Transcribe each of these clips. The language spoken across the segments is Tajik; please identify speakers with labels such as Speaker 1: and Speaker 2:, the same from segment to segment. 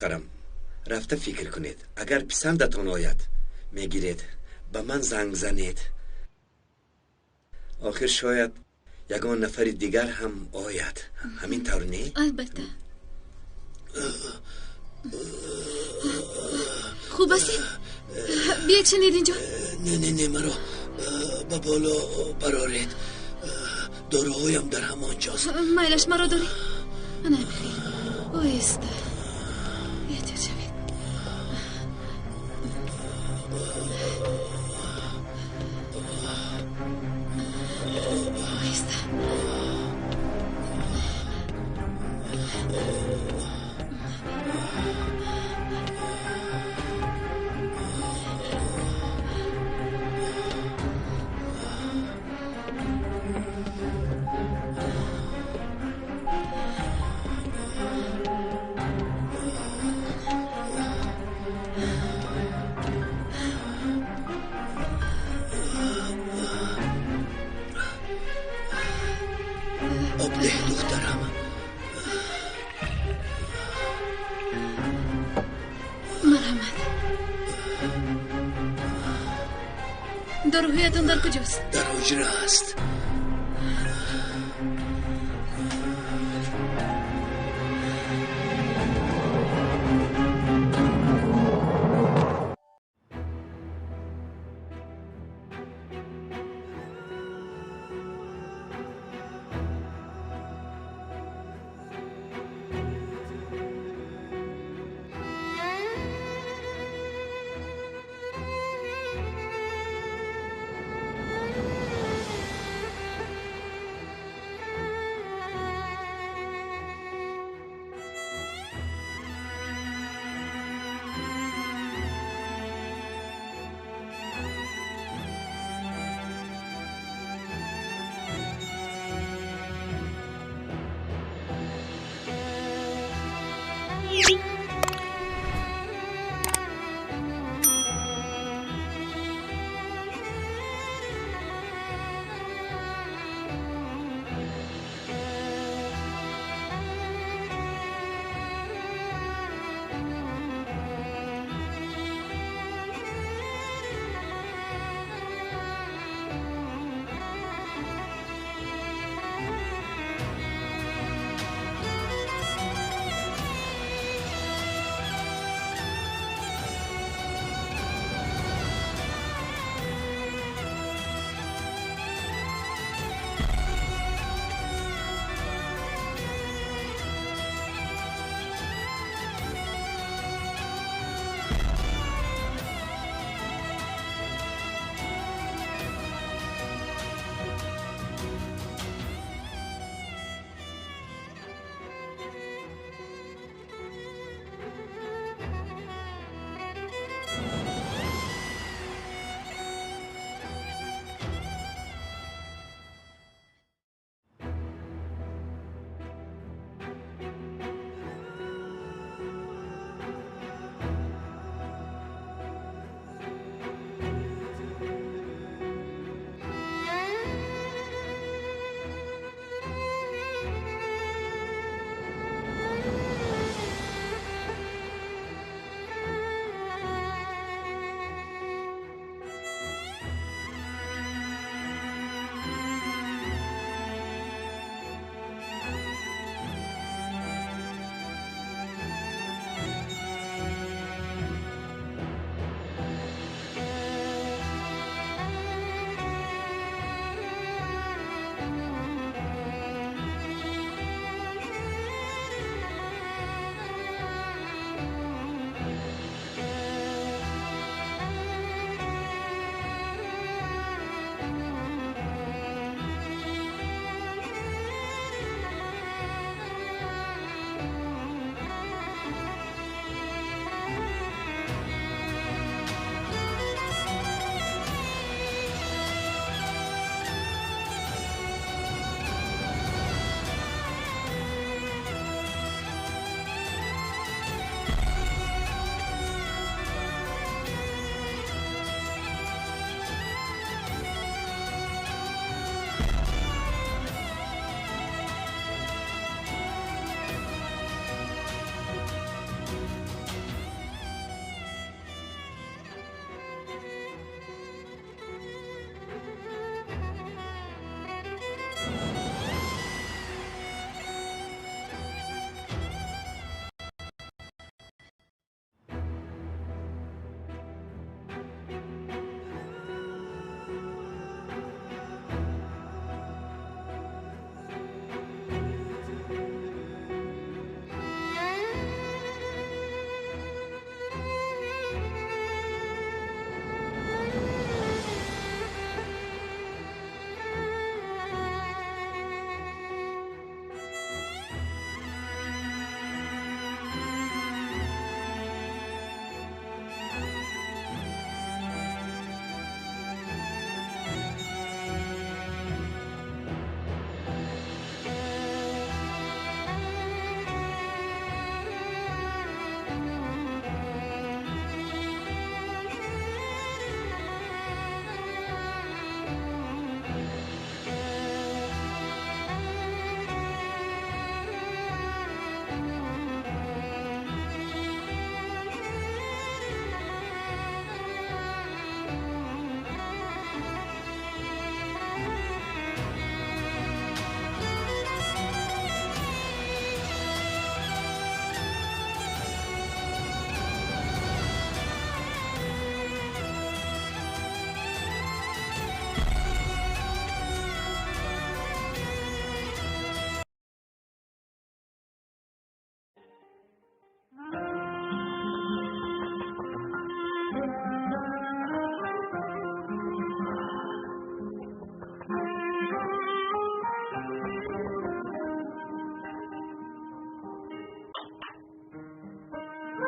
Speaker 1: Духтарам, рафта фикр кунед. Агар писандатон ояд, мегиред. Ба ман занг занед. Охир шояд ягон нафари дигар ҳам ояд. Ҳамин тавр не?
Speaker 2: Албатта. Хуб ҳастед? Биед шинед инҷо.
Speaker 1: Не, не, не, маро ба боло бароред. Доруҳоям дар ҳамон ҷост.
Speaker 2: Майлаш, маро доред. Ана бихел. Оҳиста. Эҳтиёт шавед. Оҳиста.
Speaker 1: Об деҳ, духтарам.
Speaker 2: Марҳамат. Доруҳоятон дар куҷост?
Speaker 1: Дар ҳуҷра аст.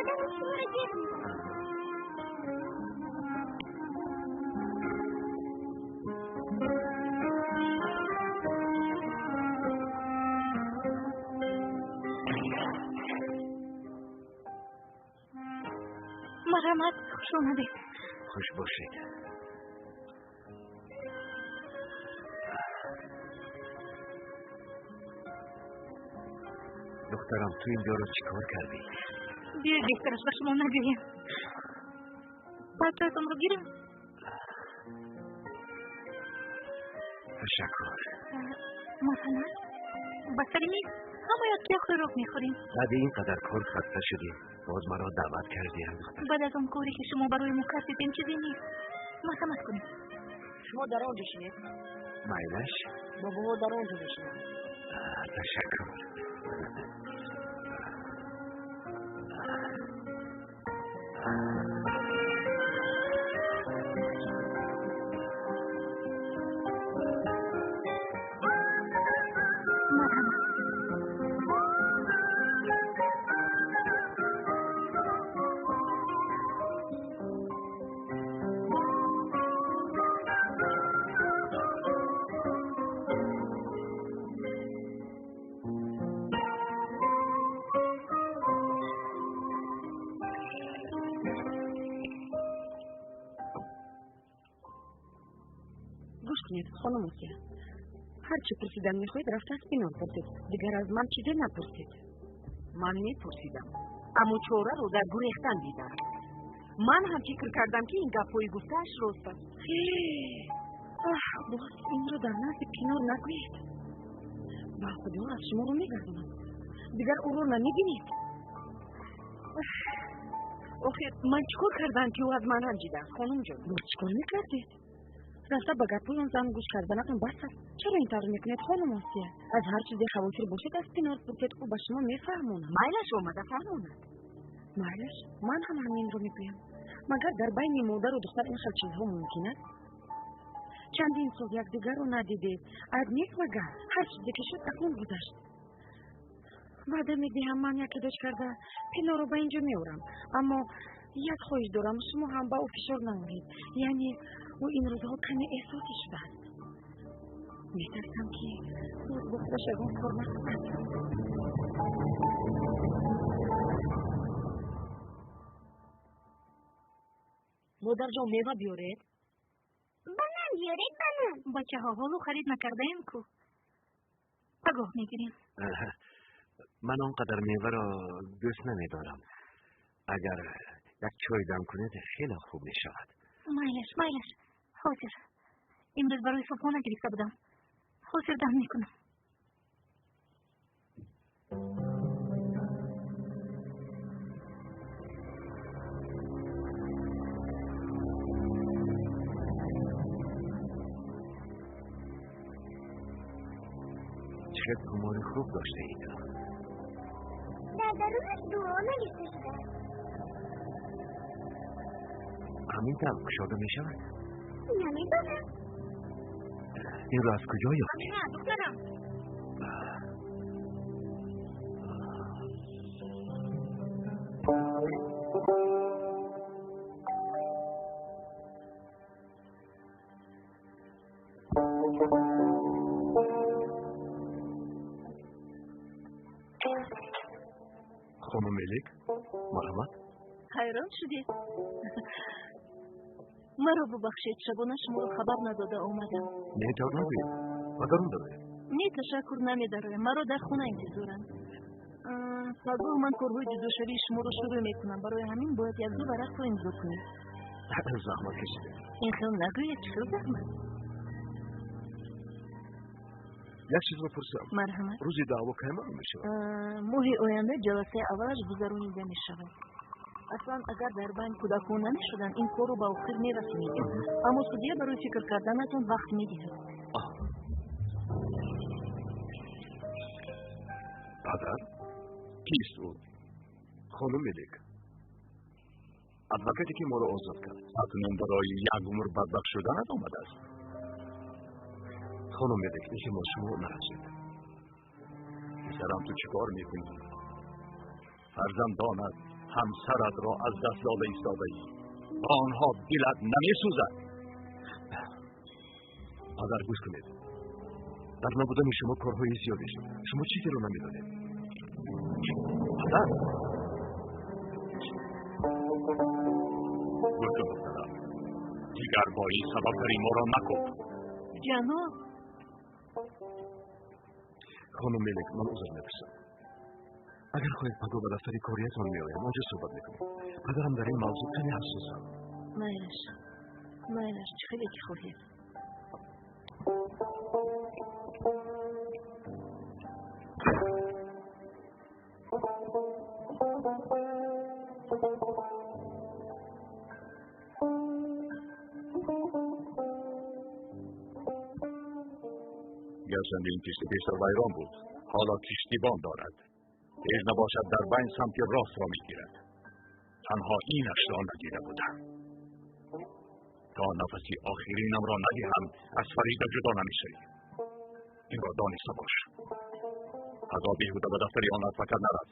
Speaker 3: Баъдан шуморо ҷеғ мезанам.
Speaker 2: Марҳамат, хуш омадед.
Speaker 1: Хуш бошед. Духтарам, ту инҷоро чӣ кор кардӣ?
Speaker 2: Биёед, беҳтараш ба шумо нагӯем. Палтоятонро гирем.
Speaker 1: Ташаккур.
Speaker 2: Марҳамат, ба сари миз ҳама якҷоя хӯрок мехӯрем.
Speaker 1: Баъди ин қадар кор хаста шудӣ, боз маро даъват кардӣ, духтар.
Speaker 2: Баъд аз он коре ки шумо барои мо кардед, ин чизе нест. Марҳамат кунед.
Speaker 4: Шумо дар он ҷо шинед.
Speaker 1: Майлаш?
Speaker 4: Бобоҳо дар он ҷо мешинанд.
Speaker 1: Ташаккур.
Speaker 2: Марҳамат.
Speaker 4: Гӯш кунед, хонум Осия. Ҳар чӣ пурсидан мехоҳед, рафта аз Пинор пурсед. Дигар аз ман чизе напурсед. Ман мепурсидам, аммо чораро дар гурехтан дидам. Ман ҳам фикр кардам, ки ин гапҳои гуфтааш рост аст. Аҳ, боз инро дар назди Пинор нагӯед. Ба худо аз шуморо мегардонам. Дигар ӯро намебинед. Охир ман чӣ кор кардам, ки ӯ аз ман ранҷидааст, хонумҷон? Боз чӣ кор мекардед? Рафта ба гапҳои он зан гӯш карданатон бас аст. Чаро ин тавр мекунед, хонум Осия? Аз ҳар чизе хавотир бошед, аз Пинор пурсед, ӯ ба шумо мефаҳмонад. Майлаш омада фаҳмонад. Майлаш, ман ҳам ҳаминро мегӯям. Магар дар байни модару духтар ин хел чизҳо мумкин аст? Чандин сол якдигарро надидед. Айб нест магар? Ҳар чизе ки шуд, акнун гузашт. Ваъда медиҳам, ман як илоҷ карда Пинорро ба инҷо меорам. Аммо як хоҳиш дорам, шумо ҳам ба ӯ фишор наоред. Яъне ӯ ин рӯзҳо каме эҳсосӣ шудааст. Метарсам, ки боз бо худаш ягон кор накунад. Модарҷон, мева биёред.
Speaker 3: Ба ман биёред, ба ман.
Speaker 2: Бачаҳо, ҳоло харид накардаем ку. Пагоҳ мегирем.
Speaker 1: Ман он қадар меваро дӯст намедорам. Агар як чой дам кунед, хеле хуб мешавад.
Speaker 2: Майлаш, майлаш. Ҳозир. Имрӯз барои субҳона гирифта будам. Ҳозир дам мекунам.
Speaker 1: Чӣ тумори хуб доштаед.
Speaker 3: Дар дарунаш дуо навишта шудааст.
Speaker 1: Ҳамин тавр кушода мешавад?
Speaker 3: Намедонам.
Speaker 1: Инро аз куҷо ёфтед?
Speaker 2: Амина, духтарам.
Speaker 5: Хонум Мелик, марҳамат.
Speaker 2: Ҳайрон шудед? Маро бубахшед, шабона шуморо хабар надода омадам.
Speaker 5: Не, тавр нагӯед. Ба дарун дароед.
Speaker 2: Не, ташаккур, намедароям. Маро дар хона интизоранд. Пагоҳ ман корҳои ҷудошавии шуморо шурӯъ мекунам. Барои ҳамин бояд якду варақро имзо кунед.
Speaker 5: Заҳмат кашидед.
Speaker 2: Ин хел нагӯед, чӣ хел заҳмат?
Speaker 5: Як чизро пурсам.
Speaker 2: Марҳамат.
Speaker 5: Рӯзи даъво кай маълум мешавад?
Speaker 2: Моҳи оянда ҷаласаи аввалаш гузаронида мешавад. Аслан агар дар байн кӯдакон намешуданд, ин корро ба охир мерасонидем. Аммо судья барои фикр карданатон вақт медиҳад.
Speaker 5: Падар? Кист ӯ? Хонум Мелик. Адвокате ки моро озод кард.
Speaker 6: Акнун барои як умр бадбахт шуданат омадааст.
Speaker 5: Хонум Мелик, илтимос, шумо нарафтед.
Speaker 6: Писарам, ту чӣ кор мекунӣ? Фарзандонат Ҳамсарат ро аз даст дода истодаӣ. Ба онҳо дилат намесӯзад.
Speaker 5: Падар, гӯш кунед. Дар набудани шумо корҳои зиёде шуд. Шумо чизеро намедонед. Падар!
Speaker 6: Гӯш кун, духтарам. Дигар бо ин сабаб дари моро накӯб.
Speaker 2: Ҷаноб!
Speaker 5: Хонум Мелек, ман узр мепурсам. Агар хоҳед, пагоҳ ба дафтари кориятон меоям, онҷо суҳбат мекунем. Падарам дар ин мавзӯъ каме ҳассосанд.
Speaker 2: Майлаш, майлаш, чӣ хеле ки хоҳед.
Speaker 6: Гарчанде ин кишти пештар вайрон буд, ҳоло киштибон дорад. Ҳеҷ набошад, дар байн самти ростро мегирад. Танҳо инашро надида будам. То нафаси охиринамро надиҳам, аз Фарида ҷудо намешавӣ. Инро дониста бош. Пагоҳ беҳуда ба дафтари он адвокат нарав.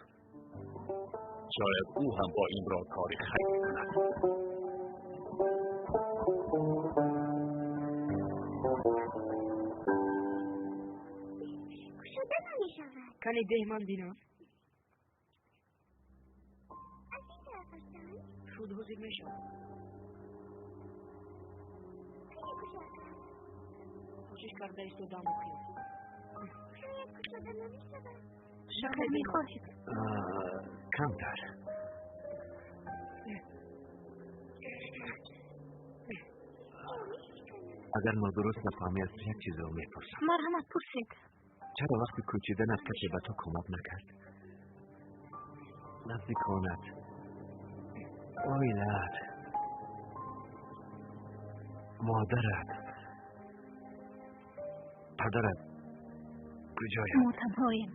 Speaker 6: Шояд ӯ ҳам бо ин роҳ кори хайр кунад.
Speaker 3: Кушода намешавад.
Speaker 4: Кани деҳ ман бинам.
Speaker 3: Аз ин тараф ҳастанд?
Speaker 4: Шуд, ҳозир мешавад.
Speaker 3: Кани кушода?
Speaker 4: Кӯшиш карда истодам, охир.
Speaker 3: Шояд кушода намешавад.
Speaker 2: Шакар мехоҳед?
Speaker 1: Камтар. Агар нодуруст нафаҳмӣ, аз ту як чизро мепурсам.
Speaker 2: Марҳамат, пурсед.
Speaker 1: Чаро вақти кӯчиданат касе ба ту кӯмак накард? Наздиконат, оилаат, модарат, падарат куҷоянд?
Speaker 2: Мо танҳоем.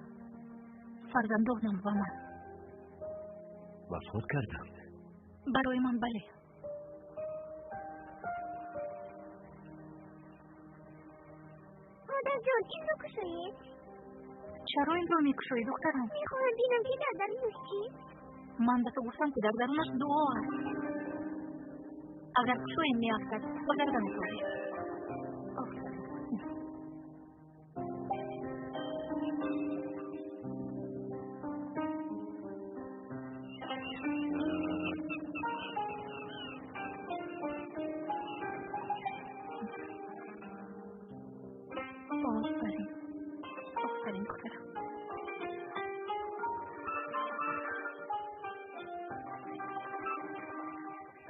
Speaker 2: Фарзандонам ва ман.
Speaker 1: Вафот карданд?
Speaker 2: Барои ман бале.
Speaker 3: Модарҷон, инро кушоед.
Speaker 2: Чаро инро мекушоӣ, духтарам?
Speaker 3: Мехоҳам бинам, ки дар дарунаш чист.
Speaker 2: Ман ба ту гуфтам, ки дар дарунаш дуо аст. Агар кушоем, меафтад ва гарданат ояд. Офарин. Офарин. Офарин, духтарам.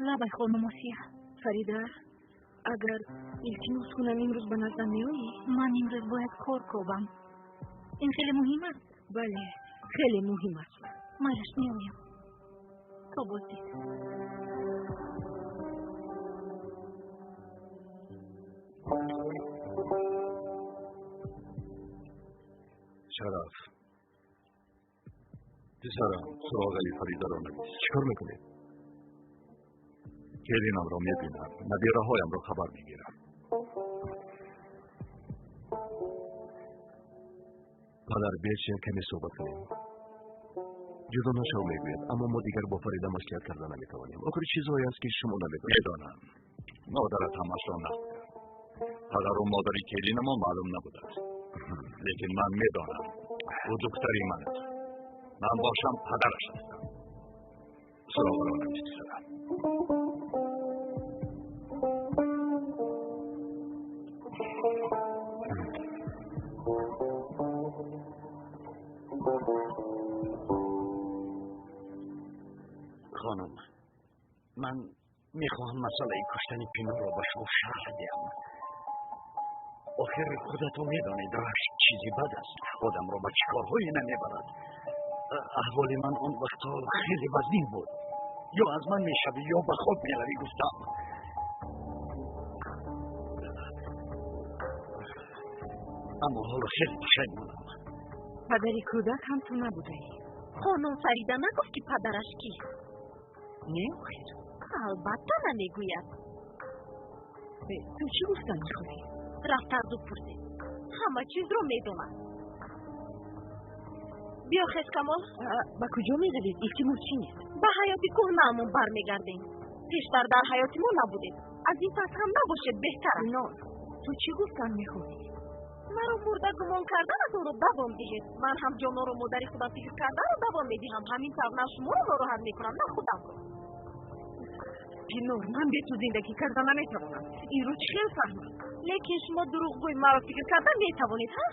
Speaker 2: Лабай, хонум Осия.
Speaker 4: Фарида, агар илтимос кунам, имрӯз ба наздам меоӣ?
Speaker 2: Ман имрӯз бояд кор кобам. Ин хеле муҳим аст?
Speaker 4: Бале, хеле муҳим аст.
Speaker 2: Майлаш, меоям. То боздид.
Speaker 6: Шараф. Писарам, суроғаи Фаридаро навис.
Speaker 5: Чӣ кор мекунед?
Speaker 6: Келинамро мебинам, набираҳоямро хабар мегирам.
Speaker 5: Падар, биёед каме суҳбат кунем. Ҷудо нашав мегӯяд, аммо мо дигар бо Фарида маслиҳат карда наметавонем. Охир чизҳое аст, ки шумо намедонед.
Speaker 6: Медонам. Модарат ҳамашро нақл кард. Падару модари келинамон маълум набудааст. Лекин ман медонам, ӯ духтари ман аст. Ман бошам падараш ҳастам. Суроғро навис, писарам.
Speaker 1: Хонум, ман мехоҳам масъалаи куштани Пинорро ба шумо шарҳ диҳам. Охир худатон медонед, рашк чизи бад аст. Одамро ба чӣ корҳое намебарад. Аҳволи ман он вақтҳо хеле вазнин буд. Ё аз ман мешавӣ, ё ба хок меравӣ, гуфтам. Аммо ҳоло хеле пушаймонам.
Speaker 4: Падари кӯдак ҳам ту набудаӣ.
Speaker 2: Хонум Фарида нагуфт, ки падараш кист?
Speaker 1: Не, охир.
Speaker 2: Албатта намегӯяд.
Speaker 4: Ту чӣ гуфтан мехоҳӣ?
Speaker 2: Рафта аз ӯ пурсед. Ҳама чизро медонад.
Speaker 7: Биё хез Камол.
Speaker 4: Ба куҷо меравед? Илтимос чинед?
Speaker 7: Ба ҳаёти кӯҳнаамон бармегардем. Пештар дар ҳаёти мо набудед. Аз ин пас ҳам набошед беҳтар аст.
Speaker 4: Пинор, ту чӣ гуфтан мехоҳӣ?
Speaker 7: Маро мурда гумон карданатонро давом диҳед. Ман ҳам ҷоноро модари худам фикр карданро давом медиҳам. Ҳамин тавр на шуморо нороҳат мекунам, на худамро.
Speaker 4: Пинор, ман бе ту зиндагӣ карда наметавонам. Инро чӣ хел фаҳмам?
Speaker 7: Лекин шумо дурӯғгӯи маро фикр карда метавонед, ҳа?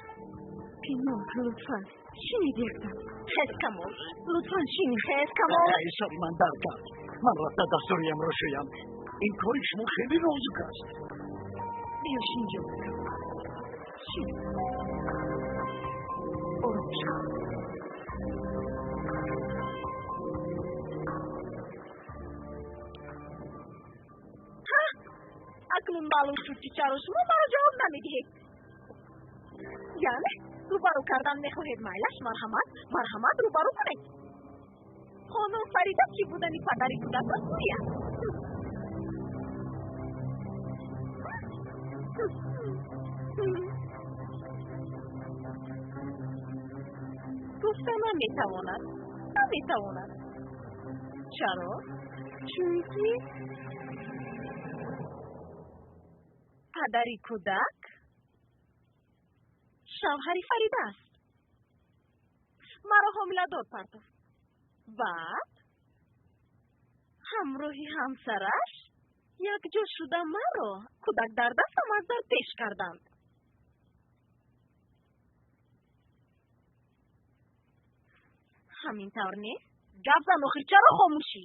Speaker 4: Пинор, лутфан шинед якдам.
Speaker 7: Хез Камол.
Speaker 4: Лутфан шинед.
Speaker 7: Хез Камол.
Speaker 1: Сари ман дард кард. Ман рафта дастуриямро шӯям. Ин кори шумо хеле нозук аст.
Speaker 4: Биё шин ҷонакам. Шин. Ором шав.
Speaker 7: Ҳа? Акнун маълум шуд, ки чаро шумо маро ҷавоб намедиҳед. Яъне рӯбарӯ кардан мехоҳед? Майлаш, марҳамат, марҳамат, рӯбарӯ кунед. Хонум Фарида чӣ будани падари кӯдакро гӯяд. Гуфта наметавонад, наметавонад. Чаро? Чунки падари кӯдак шавҳари Фарида аст. Маро ҳомиладор партофт. Баъд ҳамроҳи ҳамсараш якҷо шуда маро кӯдак дар дастам аз дар пеш карданд. Ҳамин тавр нест? Гап зан охир, чаро хомӯшӣ?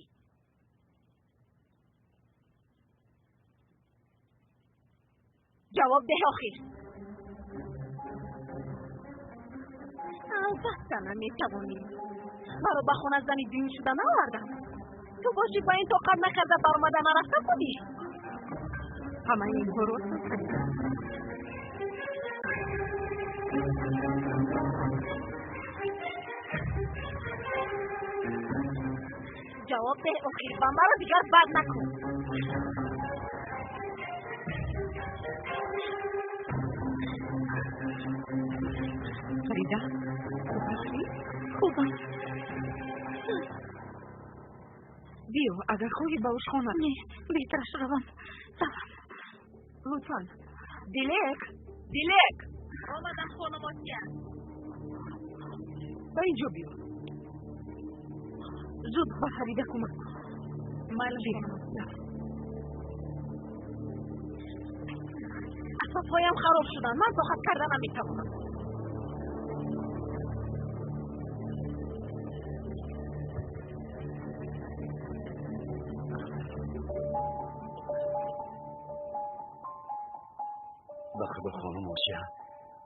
Speaker 7: Ҷавоб деҳ охир. Албатта наметавонӣ. Маро ба хона зани дуюм шуда наоварданд. Ту бошӣ ба ин тоқат накарда баромада нарафта будӣ?
Speaker 4: Ҳамаи инҳо рост аст, Фарида.
Speaker 7: Ҷавоб деҳ охир ва маро дигар бад накун.
Speaker 4: Фарида, хуб ҳастӣ?
Speaker 2: Хубам.
Speaker 4: Биё, агар хоҳӣ ба ошхона.
Speaker 2: Не, беҳтараш равам. Равам.
Speaker 4: Лутфан. Дилек, Дилек.
Speaker 7: Омадам, хонум Осия.
Speaker 4: Ба инҷо биё. Зуд ба Фарида кӯмак кун.
Speaker 7: Майлаш,
Speaker 4: Биё.
Speaker 7: хонум Осия. Асбобҳоям хароб шуданд. Ман тоқат карда наметавонам.
Speaker 1: Ба худо хонум Осия,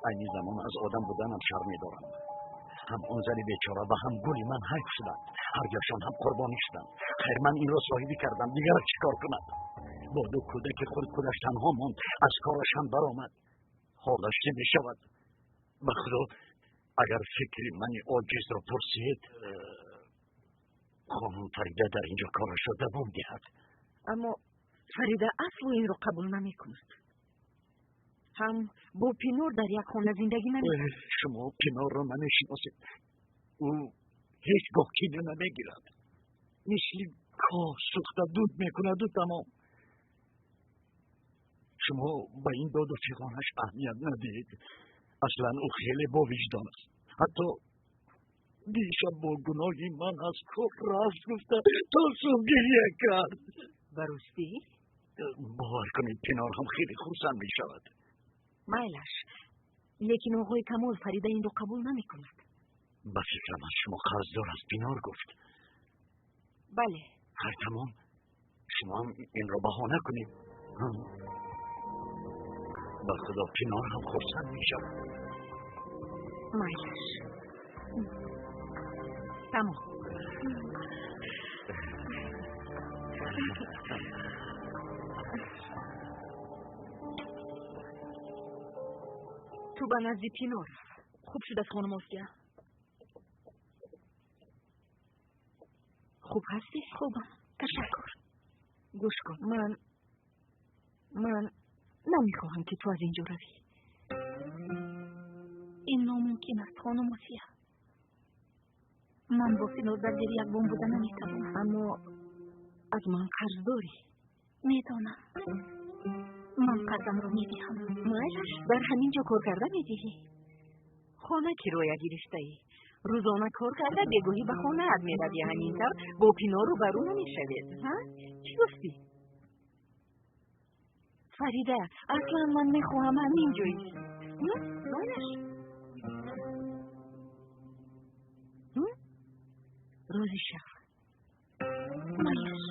Speaker 1: айни замон аз одам буданам шарм медорам. Ҳам он зани бечора ва ҳам гули ман ҳайф шуданд. Ҳар дуяшон ҳам қурбонӣ шуданд. Хайр, ман инро соҳибӣ кардам, дигар чӣ кор кунам? Бо ду кӯдаки худ худаш танҳо монд, аз кораш ҳам баромад. Ҳолаш чӣ мешавад? Ба худо, агар фикри мани оҷизро пурсед, хонум Фарида дар инҷо корашро давом диҳад.
Speaker 4: Аммо Фарида асло инро қабул намекунад. Ҳам бо Пинор дар як хона зиндагӣ намекунад.
Speaker 1: Шумо Пинорро намешиносед. Ӯ ҳеҷ гоҳ кина намегирад. Мисли коҳ сӯхта дуд мекунаду тамом. Шумо ба ин доду фиғонаш аҳамият надиҳед. Аслан ӯ хеле бовиҷдон аст. Ҳатто дишаб бо гуноҳи ман аз кор рафт гуфта то субҳ гиря кард.
Speaker 4: Ба ростӣ?
Speaker 1: Бовар кунед, Пинор ҳам хеле хурсанд мешавад.
Speaker 4: Майлаш, лекин оғои Камол, Фарида инро қабул намекунад.
Speaker 1: Ба фикрам аз шумо қарздор аст, Пинор гуфт.
Speaker 4: Бале.
Speaker 1: Хайр, тамом. Шумо ҳам инро баҳона кунед. Ба худо, Пинор ҳам хурсанд мешавад.
Speaker 4: Майлаш. Тамом. Ту ба назди Пинор.
Speaker 2: Хуб шудааст, хонум Осия.
Speaker 4: Хуб ҳастӣ?
Speaker 2: Хубам, ташаккур.
Speaker 4: Гӯш кун, ман намехоҳам, ки ту аз инҷо равӣ.
Speaker 2: Ин номумкин аст, хонум Осия. Ман бо Пинор дар зери як бом буда наметавонам.
Speaker 4: Аммо аз ман қарз дорӣ.
Speaker 2: Медонам. Ман қарзамро медиҳам.
Speaker 4: Майлаш, дар ҳамин ҷо кор карда медиҳӣ? Хона кироя гирифтаӣ. Рӯзона кор карда бегоҳӣ ба хонаат меравӣ. Ҳамин тавр бо Пинор рӯбарӯ намешавед. Ҳа? Чӣ гуфтӣ? Фарида, аслан ман мехоҳам ҳамин ҷо истӣ. Майлаш? Розӣ шав.
Speaker 2: Майлаш.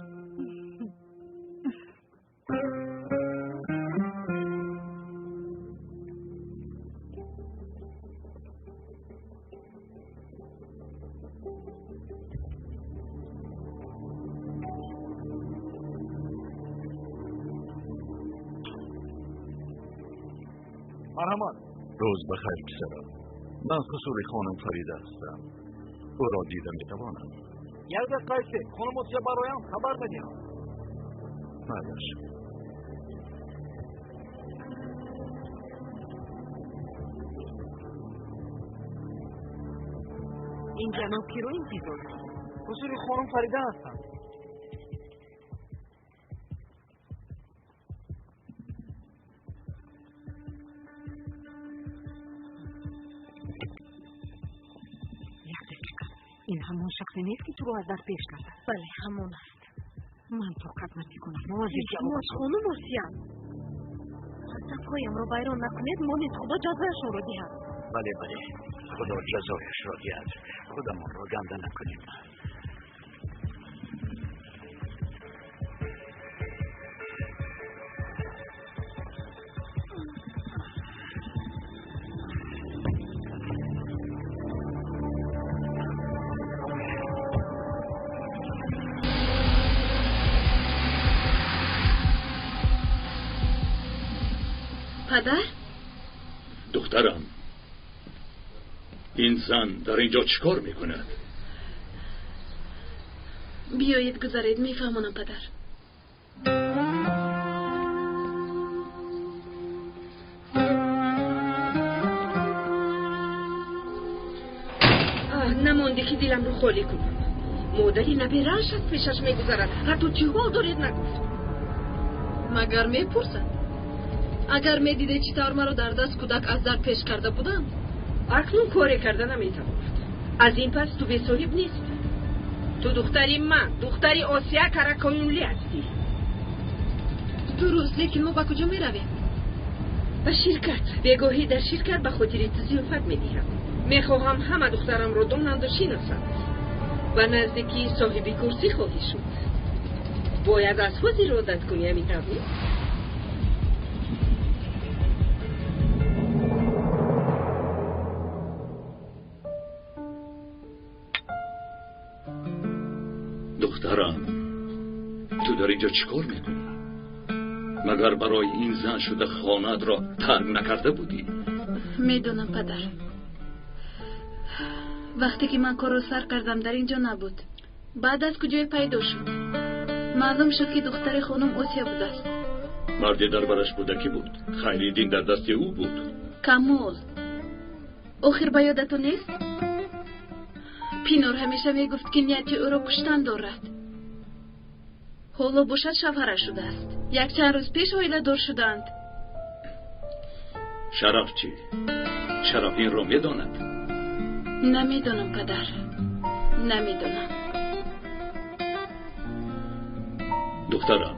Speaker 6: Марҳамат. Рӯз ба хайр, писарам. Ман хусури хонум Фарида ҳастам. Ӯро дида метавонам.
Speaker 8: Як дақиқа истед. Хонум Осия бароям хабар медиҳам.
Speaker 6: Майлаш.
Speaker 4: Ин ҷаноб киро интизор аст?
Speaker 8: Хусури хонум Фарида ҳастам.
Speaker 4: Ин ҳамон шахсе нест, ки туро аз дар пеш кардааст?
Speaker 7: Бале, ҳамон аст.
Speaker 4: Ман тоқат намекунам. Ҳозир
Speaker 7: ҷавоб. Хонум Осия, ҳасабҳоямро вайрон накунед, монед Худо ҷазояшонро диҳад.
Speaker 1: Бале, бале, Худо ҷазояшро диҳад. Худамонро ганда накунем.
Speaker 9: Падар?
Speaker 6: Духтарам, ин зан дар инҷо чӣ кор мекунад?
Speaker 9: Биёед гузаред, мефаҳмонам, падар.
Speaker 10: Намонде ки диламро холӣ кунам. Модари набирааш аз пешаш мегузарад. Ҳатто чӣ ҳол доред нагуфт.
Speaker 9: Магар мепурсад? Агар медидед чӣ тавр маро дар даст кӯдак аз дар пеш карда буданд?
Speaker 10: Акнун коре карда наметавонад. Аз ин пас ту бесоҳиб нестӣ. Ту духтари ман, духтари Осия Каракоюнли ҳастӣ.
Speaker 9: Дуруст, лекин мо ба куҷо меравем?
Speaker 10: Ба ширкат. Бегоҳӣ дар ширкат ба хотири ту зиёфат медиҳам. Мехоҳам ҳама духтарамро донанду шиносанд. Ба наздикӣ соҳиби курсӣ хоҳӣ шуд. Бояд аз ҳозир одат кунӣ, ҳамин тавр нест?
Speaker 6: Духтарам, ту дар инҷо чӣ кор мекунӣ? Магар барои ин зан шуда хонаатро тарк накарда будӣ?
Speaker 9: Медонам, падар. Вақте ки ман корро сар кардам, дар инҷо набуд. Баъд аз куҷое пайдо шуд? Маълум шуд, ки духтари хонум Осия будааст.
Speaker 6: Марде дар бараш буда ки буд? Хайриддин дар дасти ӯ буд.
Speaker 9: Камол, охир ба ёдатон нест? Пинор ҳамеша мегуфт, ки нияти ӯро куштан дорад. Ҳоло бошад шавҳараш шудааст. Якчанд рӯз пеш оиладор шуданд.
Speaker 6: Шараф чӣ? Шараф инро медонад?
Speaker 9: Намедонам, падар. Намедонам.
Speaker 6: Духтарам,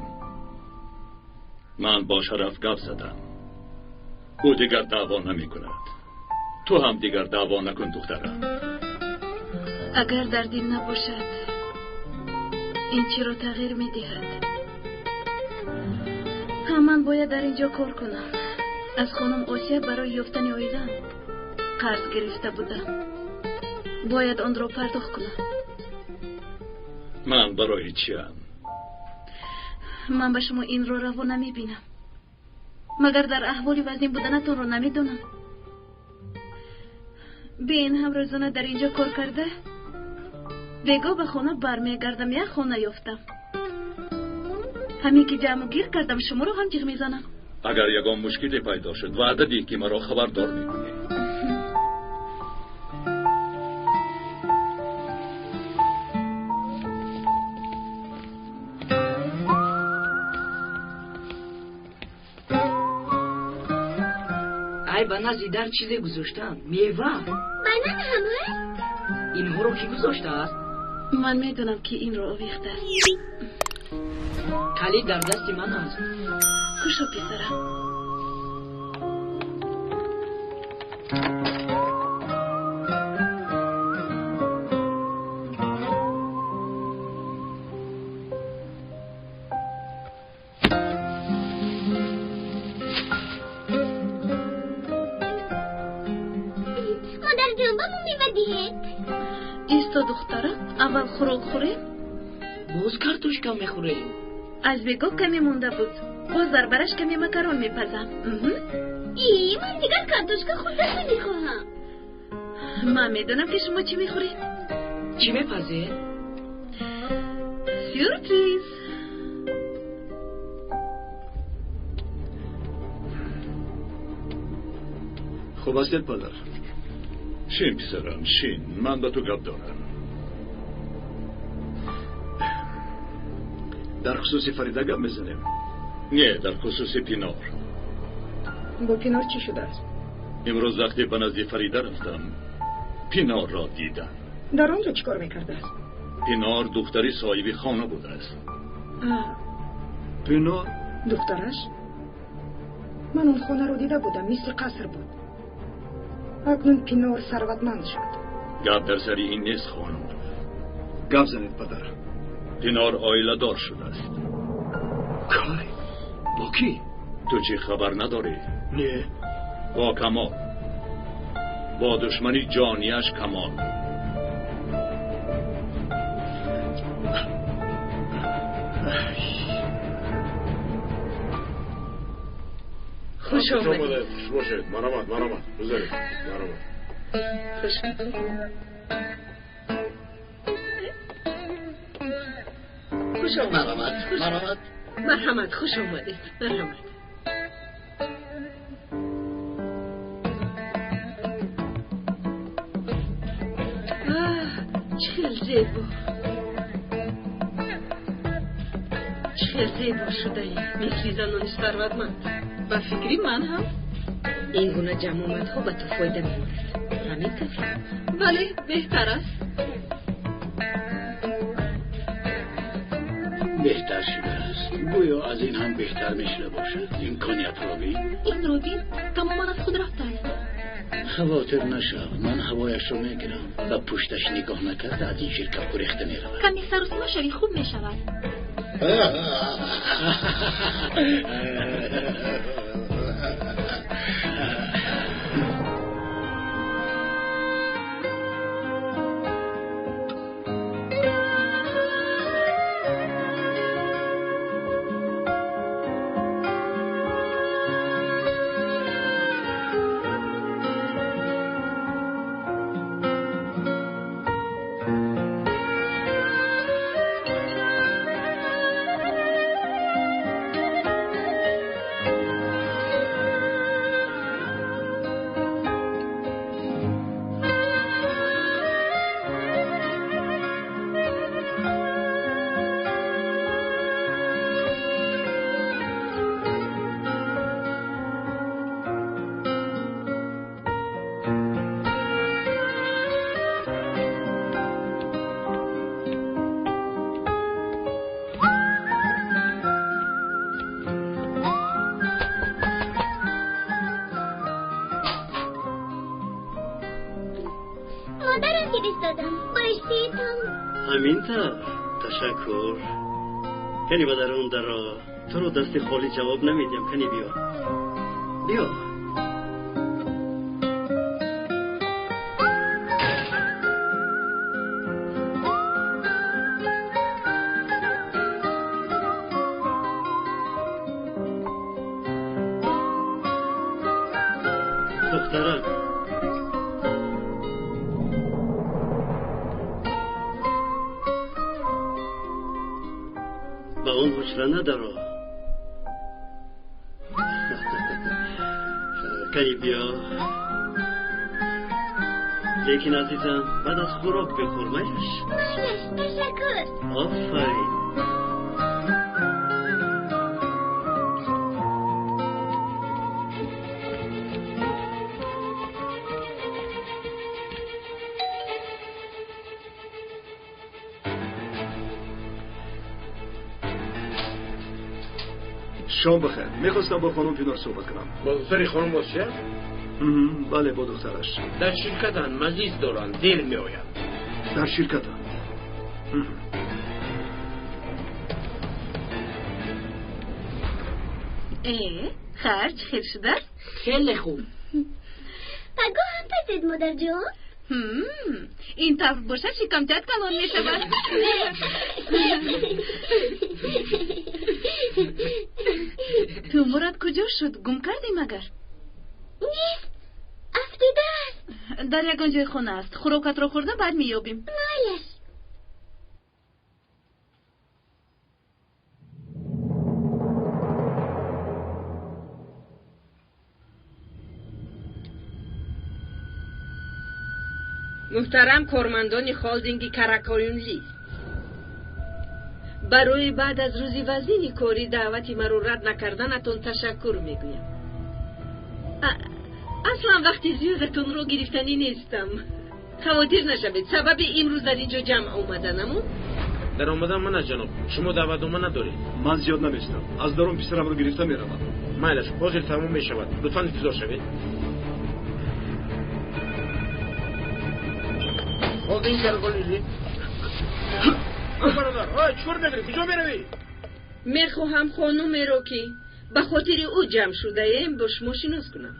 Speaker 6: ман бо Шараф гап задам. Ӯ дигар даъво намекунад. Ту ҳам дигар даъво накун, духтарам.
Speaker 9: Агар дар дил набошад, ин чиро тағйир медиҳад? Ҳа, ман бояд дар инҷо кор кунам. Аз хонум Осия барои ёфтани оилам қарз гирифта будам. Бояд онро пардохт кунам.
Speaker 6: Ман барои чиам?
Speaker 9: Ман ба шумо инро раво намебинам. Магар дар аҳволи вазнин буданатонро намедонам? Бе ин ҳам рӯзона дар инҷо кор карда, бегоҳ ба хона бармегардам, як хона ёфтам. Ҳамин ки ҷамъу гир кардам, шуморо ҳам ҷиғ мезанам.
Speaker 6: Агар ягон мушкиле пайдо шуд, ваъда диҳ, ки маро хабардор мекунӣ.
Speaker 11: Ай, ба назди дар чизе гузоштаанд. Мева.
Speaker 3: Банан ҳам ҳаст?
Speaker 11: Инҳоро кӣ гузоштааст?
Speaker 9: Ман медонам, ки инро овехтааст.
Speaker 11: Калид дар дасти ман аст.
Speaker 9: Кушо, писарам.
Speaker 3: Модарҷон, ба мо мева диҳед.
Speaker 9: Исто, духтарам, аввал хӯрок хӯрем.
Speaker 11: Боз картошка мехӯрем.
Speaker 9: Аз бегоҳ каме монда буд. Боз дар бараш каме макарон мепазам.
Speaker 3: И, ман дигар картошка хӯрда намехоҳам.
Speaker 9: Ман медонам, ки шумо чӣ мехӯред.
Speaker 11: Чӣ мепазед?
Speaker 9: Сюрприз.
Speaker 5: Хуб ҳастед, падар?
Speaker 6: Шин, писарам, шин, ман ба ту гап дорам.
Speaker 5: Дар хусуси Фарида гап мезанем?
Speaker 6: Не, дар хусуси Пинор.
Speaker 10: Бо Пинор чӣ шудааст?
Speaker 6: Имрӯз вақте ба назди Фарида рафтам, Пинорро дидам.
Speaker 10: Дар он ҷо чӣ кор мекардааст?
Speaker 6: Пинор духтари соҳиби хона будааст.
Speaker 5: Пинор?
Speaker 10: Духтараш? Ман он хонаро дида будам, мисли қаср буд. Акнун Пинор сарватманд шуд.
Speaker 6: Гап дар сари ин нест, хонум.
Speaker 5: Гап занед, падар.
Speaker 6: Пинор оиладор шудааст.
Speaker 5: Кай? Бо кӣ?
Speaker 6: Ту чӣ, хабар надорӣ?
Speaker 5: Не.
Speaker 6: Бо Камол, бо душмани ҷонияш Камол.
Speaker 10: Хуш омадед.
Speaker 12: Хуш бошед. Марҳамат, марҳамат, гузаред, марҳамат.
Speaker 10: Хуш.
Speaker 11: Хуш омадед.
Speaker 1: Марҳамат, марҳамат.
Speaker 10: Марҳамат, хуш омадед. Марҳамат.
Speaker 9: Чӣ хел зебо, чӣ хел зебо шудаӣ,
Speaker 10: мисли занони сарватманд. Ба фикри ман ҳам
Speaker 11: ин гуна ҷамъомадҳо ба ту фоида меорад. Ҳамин тавр?
Speaker 10: Бале, беҳтар аст.
Speaker 13: Беҳтар шудааст. Гӯё аз ин ҳам беҳтар мешуда бошад. Имкониятро бин.
Speaker 7: Инро бин, тамоман аз худ рафтааст.
Speaker 13: Хавотир нашав, ман ҳавояшро мегирам. Ба пушташ нигоҳ накарда аз ин ширкат гурехта меравад.
Speaker 7: Каме сарусима шавӣ, хуб мешавад.
Speaker 3: Модарам фиристодам. Бо иштиҳоятон.
Speaker 14: Ҳамин тавр, ташаккур. Кани ба дарун даро, туро дасти холӣ ҷавоб намедиҳам. Кани биё, биё. Духтарак, ба он ҳуҷра надаро. Кани биё. Лекин, азизам, баъд аз хӯрок бихӯр, майлаш?
Speaker 3: Майлаш, ташаккур.
Speaker 14: Офарин.
Speaker 5: Шом бахайр. Мехостам бо хонум Пинор суҳбат кунам.
Speaker 12: Бо духтари хонум Осия?
Speaker 5: Бале, бо духтараш.
Speaker 12: Дар ширкатанд, маҷлис доранд, дер меоянд.
Speaker 5: Дар ширкатанд.
Speaker 9: Харҷ хел шудааст?
Speaker 10: Хеле хуб.
Speaker 3: Пагоҳ ҳам пазед, модарҷон.
Speaker 9: Ин тавр бошад, шикамчат калон мешавад. Туморат куҷо шуд? Гум кардӣ магар?
Speaker 3: Нест, афтидааст.
Speaker 9: Дар ягон ҷои хона аст. Хӯрокатро хӯрда баъд меёбем.
Speaker 3: Майлаш.
Speaker 10: Муҳтарам кормандони холдинги Каракоюнли, барои баъд аз рӯзи вазнини корӣ даъвати маро рад накарданатон ташаккур мегӯям. Аслан вақти зиёдатонро гирифтанӣ нестам. Хавотир нашавед, сабаби имрӯз дар ин ҷо ҷамъ омаданамон
Speaker 12: дар омадан ман аст, ҷаноб. Шумо даъватнома надоред.
Speaker 5: Ман зиёд наместам. Аз дарун писарамро гирифта меравам.
Speaker 12: Майлаш, ҳозир тамом мешавад. Лутфан интизор шавед. Холдинг Каракоюнли. Бародар, ой, чӣ кор мекунӣ? Куҷо меравӣ?
Speaker 10: Мехоҳам хонумеро, ки ба хотири ӯ ҷамъ шудаем, бо шумо шинос кунам.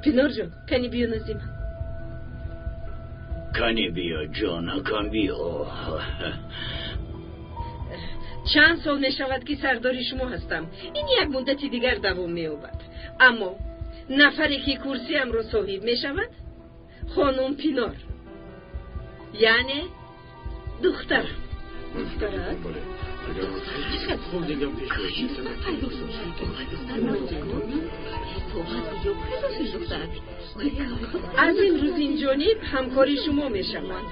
Speaker 10: Пинорҷон, кани биё назди ман.
Speaker 13: Кани биё, ҷонакам, биё.
Speaker 10: Чанд сол мешавад, ки сардори шумо ҳастам. Ин як муддати дигар давом меёбад. Аммо нафаре, ки курсиамро соҳиб мешавад, хонум Пинор, яъне духтарам.
Speaker 9: Духтарат?
Speaker 10: Аз имрӯз ин ҷониб ҳамкори шумо мешавад.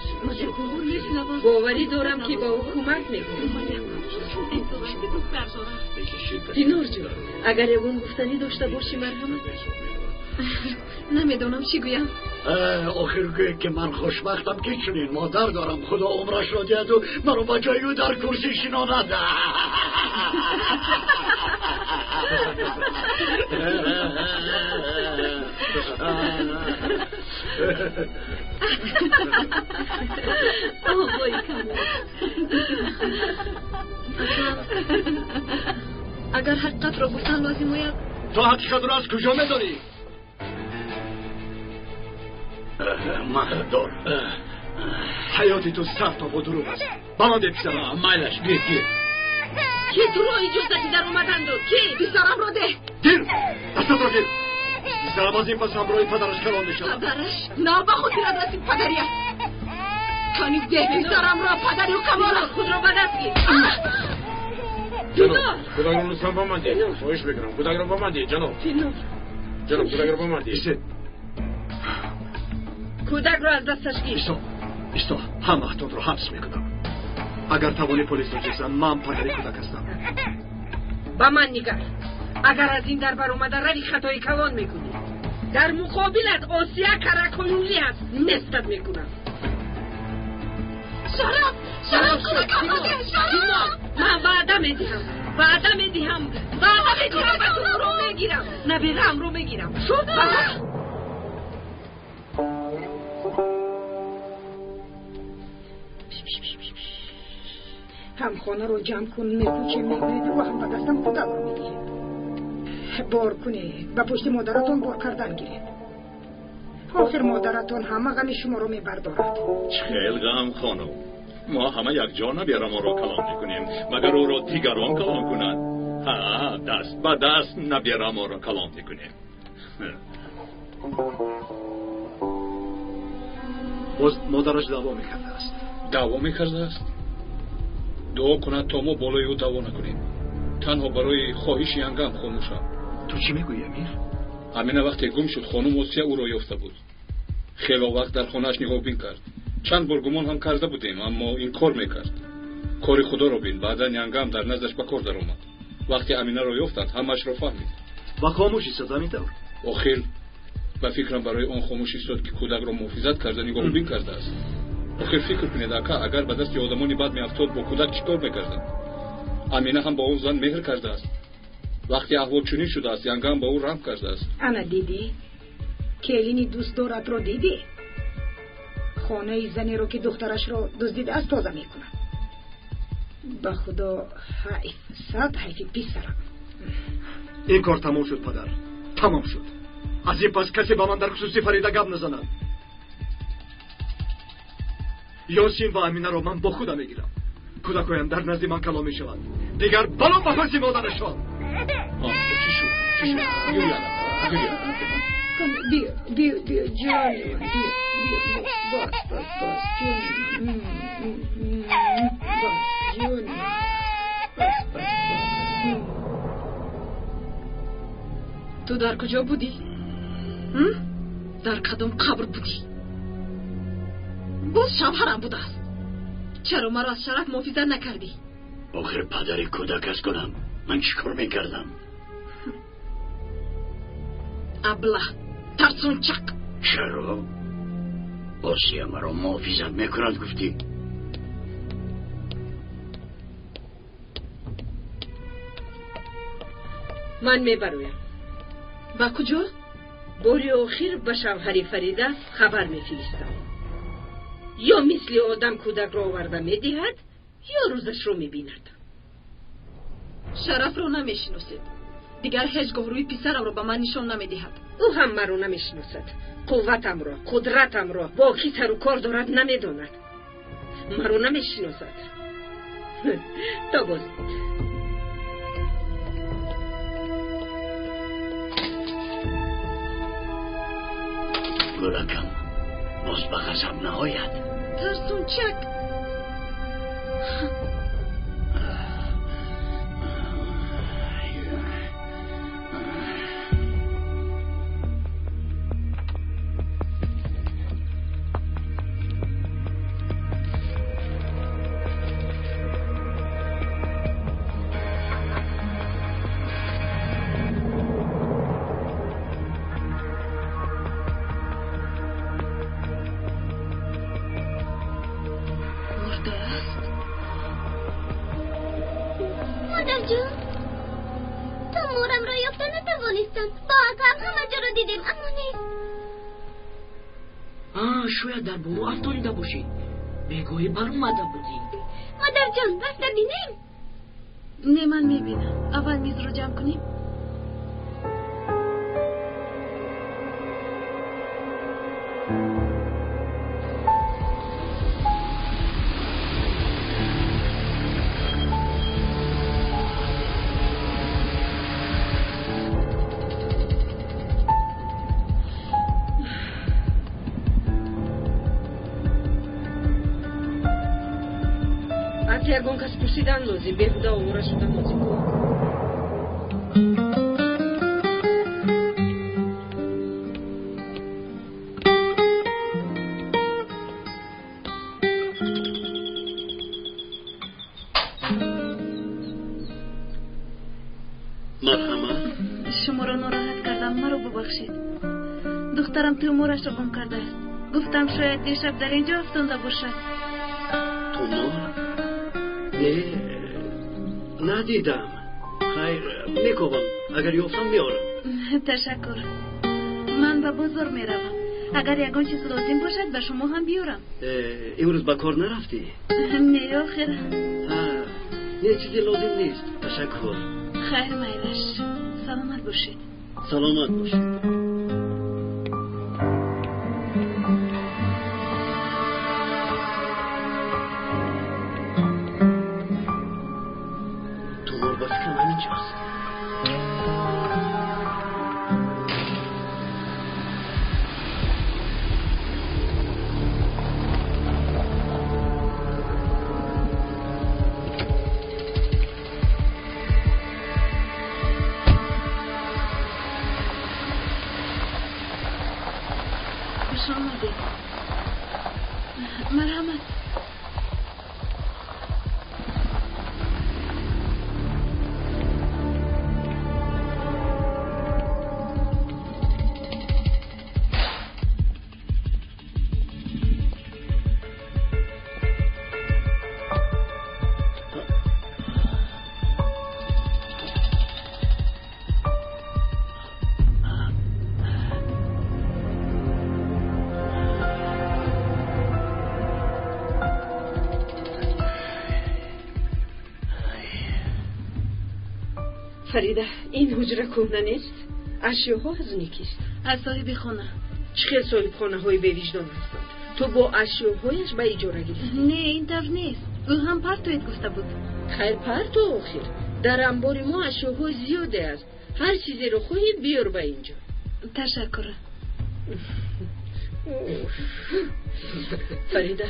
Speaker 10: Боварӣ дорам, ки ба ӯ кӯмак мекунед. Пинорҷон, агар ягон гуфтанӣ дошта бошӣ, марҳамат.
Speaker 9: Намедонам чӣ гӯям.
Speaker 1: Охир гӯе, ки ман хушбахтам, ки чунин модар дорам. Худо умрашро диҳаду маро ба ҷои ӯ дар курсӣ шинонад.
Speaker 9: Оғои Камол, агар ҳақиқатро гуфтан лозим ояд,
Speaker 5: ту ҳақиқатро аз куҷо медонӣ?
Speaker 13: Маҳдор,
Speaker 5: ҳаёти ту сар то по дурӯғ аст. Ба ман де писарам.
Speaker 13: Майлаш, гир, гир.
Speaker 10: Ки туро иҷозати даромадан дод? Ки?
Speaker 7: Писарамро деҳ.
Speaker 5: Гир, дастатро гир. Писарам аз ин пас ҳамроҳи падараш калон мешавад.
Speaker 7: Падараш на ба хотират расид, падарият. Кани деҳ писарамро, падари ӯ Камол аст.
Speaker 10: Худро ба даст гир.
Speaker 12: Ҷаноб, кӯдакро лутфан ба ман деҳ. Хоҳиш мекунам, кӯдакро ба ман деҳ, ҷаноб. Ҷаноб, кӯдакро ба ман деҳ.
Speaker 10: Кӯдакро аз дасташ гир.
Speaker 5: Исто, исто, ҳамаатонро ҳабс мекунам. Агар тавони полисро ҷизан, ман падари кӯдак ҳастам.
Speaker 10: Ба ман нигар. Агар аз ин дар баромада рави, хатои калон мекунӣ. Дар муқобилат Осия Каракоюнли ҳаст, нестат мекунам.
Speaker 7: Шараф, шараф, кӯдакамро деҳ, шараф!
Speaker 10: Ман ваъда медиҳам, ваъда медиҳам, ваъда медиҳам, ба туро мегирам, набераамро мегирам. Шуд?
Speaker 15: Ҳам хонаро ҷамъ кун, мекӯчем, мегӯед ва ҳам ба дастам кӯдакро медиҳед. Бор кунед, ба пушти модаратон бор кардан гиред. Охир модаратон ҳама ғами шуморо мебардорад.
Speaker 6: Хел ғам, хонум. Мо ҳама якҷо наберамонро калон мекунем, магар ӯро дигарон калон кунанд? Ҳа, даст ба даст наберамонро калон мекунем.
Speaker 5: Боз модараш даъво мекардааст.
Speaker 16: Даъво мекардааст? Дуо кунад, то мо болои ӯ даъво накунем. Танҳо барои хоҳиши янгам хомӯшам.
Speaker 5: Ту чӣ мегӯӣ, Амир?
Speaker 16: Амина вақте гум шуд, хонум Осия ӯро ёфта буд. Хело вақт дар хонааш нигаҳбин кард. Чанд бор гумон ҳам карда будем, аммо инкор мекард. Кори худоро бин, баъдан янгам дар наздаш ба кор даромад. Вақте Аминаро ёфтанд, ҳамаашро фаҳмид.
Speaker 5: Ва хомӯш истод, ҳамин тавр?
Speaker 16: Охир ба фикрам, барои он хомӯш истод, ки кӯдакро муҳофизат карда нигаҳбин кардааст. Охир фикр кунед, ака, агар ба дасти одамони бад меафтод, бо кӯдак чӣ кор мекарданд? Амина ҳам ба он зан меҳр кардааст. Вақте аҳвол чунин шудааст, янгам ба ӯ раҳм кардааст.
Speaker 15: Ана дидӣ? Келини дӯстдоратро дидӣ? Хонаи занеро ки духтарашро дуздидааст тоза мекунад. Ба худо ҳайф, сад ҳайфи писарам.
Speaker 8: Ин кор тамом шуд, падар, тамом шуд. Аз ин пас касе ба ман дар хусуси Фарида гап назанад. Ёсин ва Аминаро ман бо худам мегирам. Кӯдакҳоям дар назди ман калон мешаванд. Дигар бало ба паси модарашон.
Speaker 16: Чӣ шуд? Чӣ шуд? Гиря, гиря.
Speaker 15: Биё, биё, биё, ҷони ман, биё, биё, бас, бас, бас, ҷони ман, бас, ҷони ман, бас, бас, бас.
Speaker 9: Ту дар куҷо будӣ? Дар кадом қабр будӣ? Боз шавҳарам будааст. Чаро маро аз шараф муҳофизат накардӣ?
Speaker 13: Охир падари кӯдак аст кунам. Ман чӣ кор мекардам?
Speaker 9: Аблаҳ, тарсончак.
Speaker 13: Чаро? Осия маро муҳофизат мекунад гуфтӣ?
Speaker 10: Ман мебароям.
Speaker 9: Ба куҷо?
Speaker 10: Бори охир ба шавҳари Фарида хабар мефиристам. Ё мисли одам кӯдакро оварда медиҳад, ё рӯзашро мебинад.
Speaker 9: Шарафро намешиносед. Дигар ҳеҷ гоҳ рӯи писарамро ба ман нишон намедиҳад.
Speaker 10: Ӯ ҳам маро намешиносад. Қувватамро, қудратамро бо кӣ сару кор дорад намедонад. Маро намешиносад. То боз.
Speaker 13: Гулакам боз ба ғазаб наояд.
Speaker 9: Тарсунчак.
Speaker 17: Шояд дар боло афтонида бошӣ. Бегоҳӣ баромада будӣ.
Speaker 3: Модарҷон, рафта бинем?
Speaker 9: Не, ман мебинам. Аввал мизро ҷамъ кунем.
Speaker 10: Ягон кас пурсидан лозим, беҳуда овора шудан лозим.
Speaker 14: Марҳамат.
Speaker 9: Шуморо нороҳат кардам, маро бубахшед. Духтарам тӯморашро гум кардааст. Гуфтам шояд дишаб дар ин ҷо афтонда бошад.
Speaker 14: Тӯмор? Не, надидам. Хайр, мекобам. Агар ёфтам меорам.
Speaker 9: Ташаккур. Ман ба бозор меравам. Агар ягон чиз лозим бошад, ба шумо ҳам биёрам.
Speaker 14: Имрӯз ба кор нарафтӣ?
Speaker 9: Не, охир.
Speaker 14: Не, чизе лозим нест. Ташаккур.
Speaker 9: Хайр, майлаш. Саломат бошед.
Speaker 14: Саломат бошед.
Speaker 10: Фарида, ин ҳуҷра кӯҳна нест? Ашёҳо аз они кист?
Speaker 9: Аз соҳиби хона.
Speaker 10: Чӣ хел соҳибхонаҳои бевиҷдон ҳастанд? Ту бо ашёҳояш ба иҷора гирифтӣ?
Speaker 9: Не, ин тавр нест. Ӯ ҳам партоед гуфта буд.
Speaker 10: Хайр, парто охир. Дар амбори мо ашёҳои зиёде аст. Ҳар чизеро хоҳӣ биёр ба инҷо.
Speaker 9: Ташаккур.
Speaker 10: Фарида,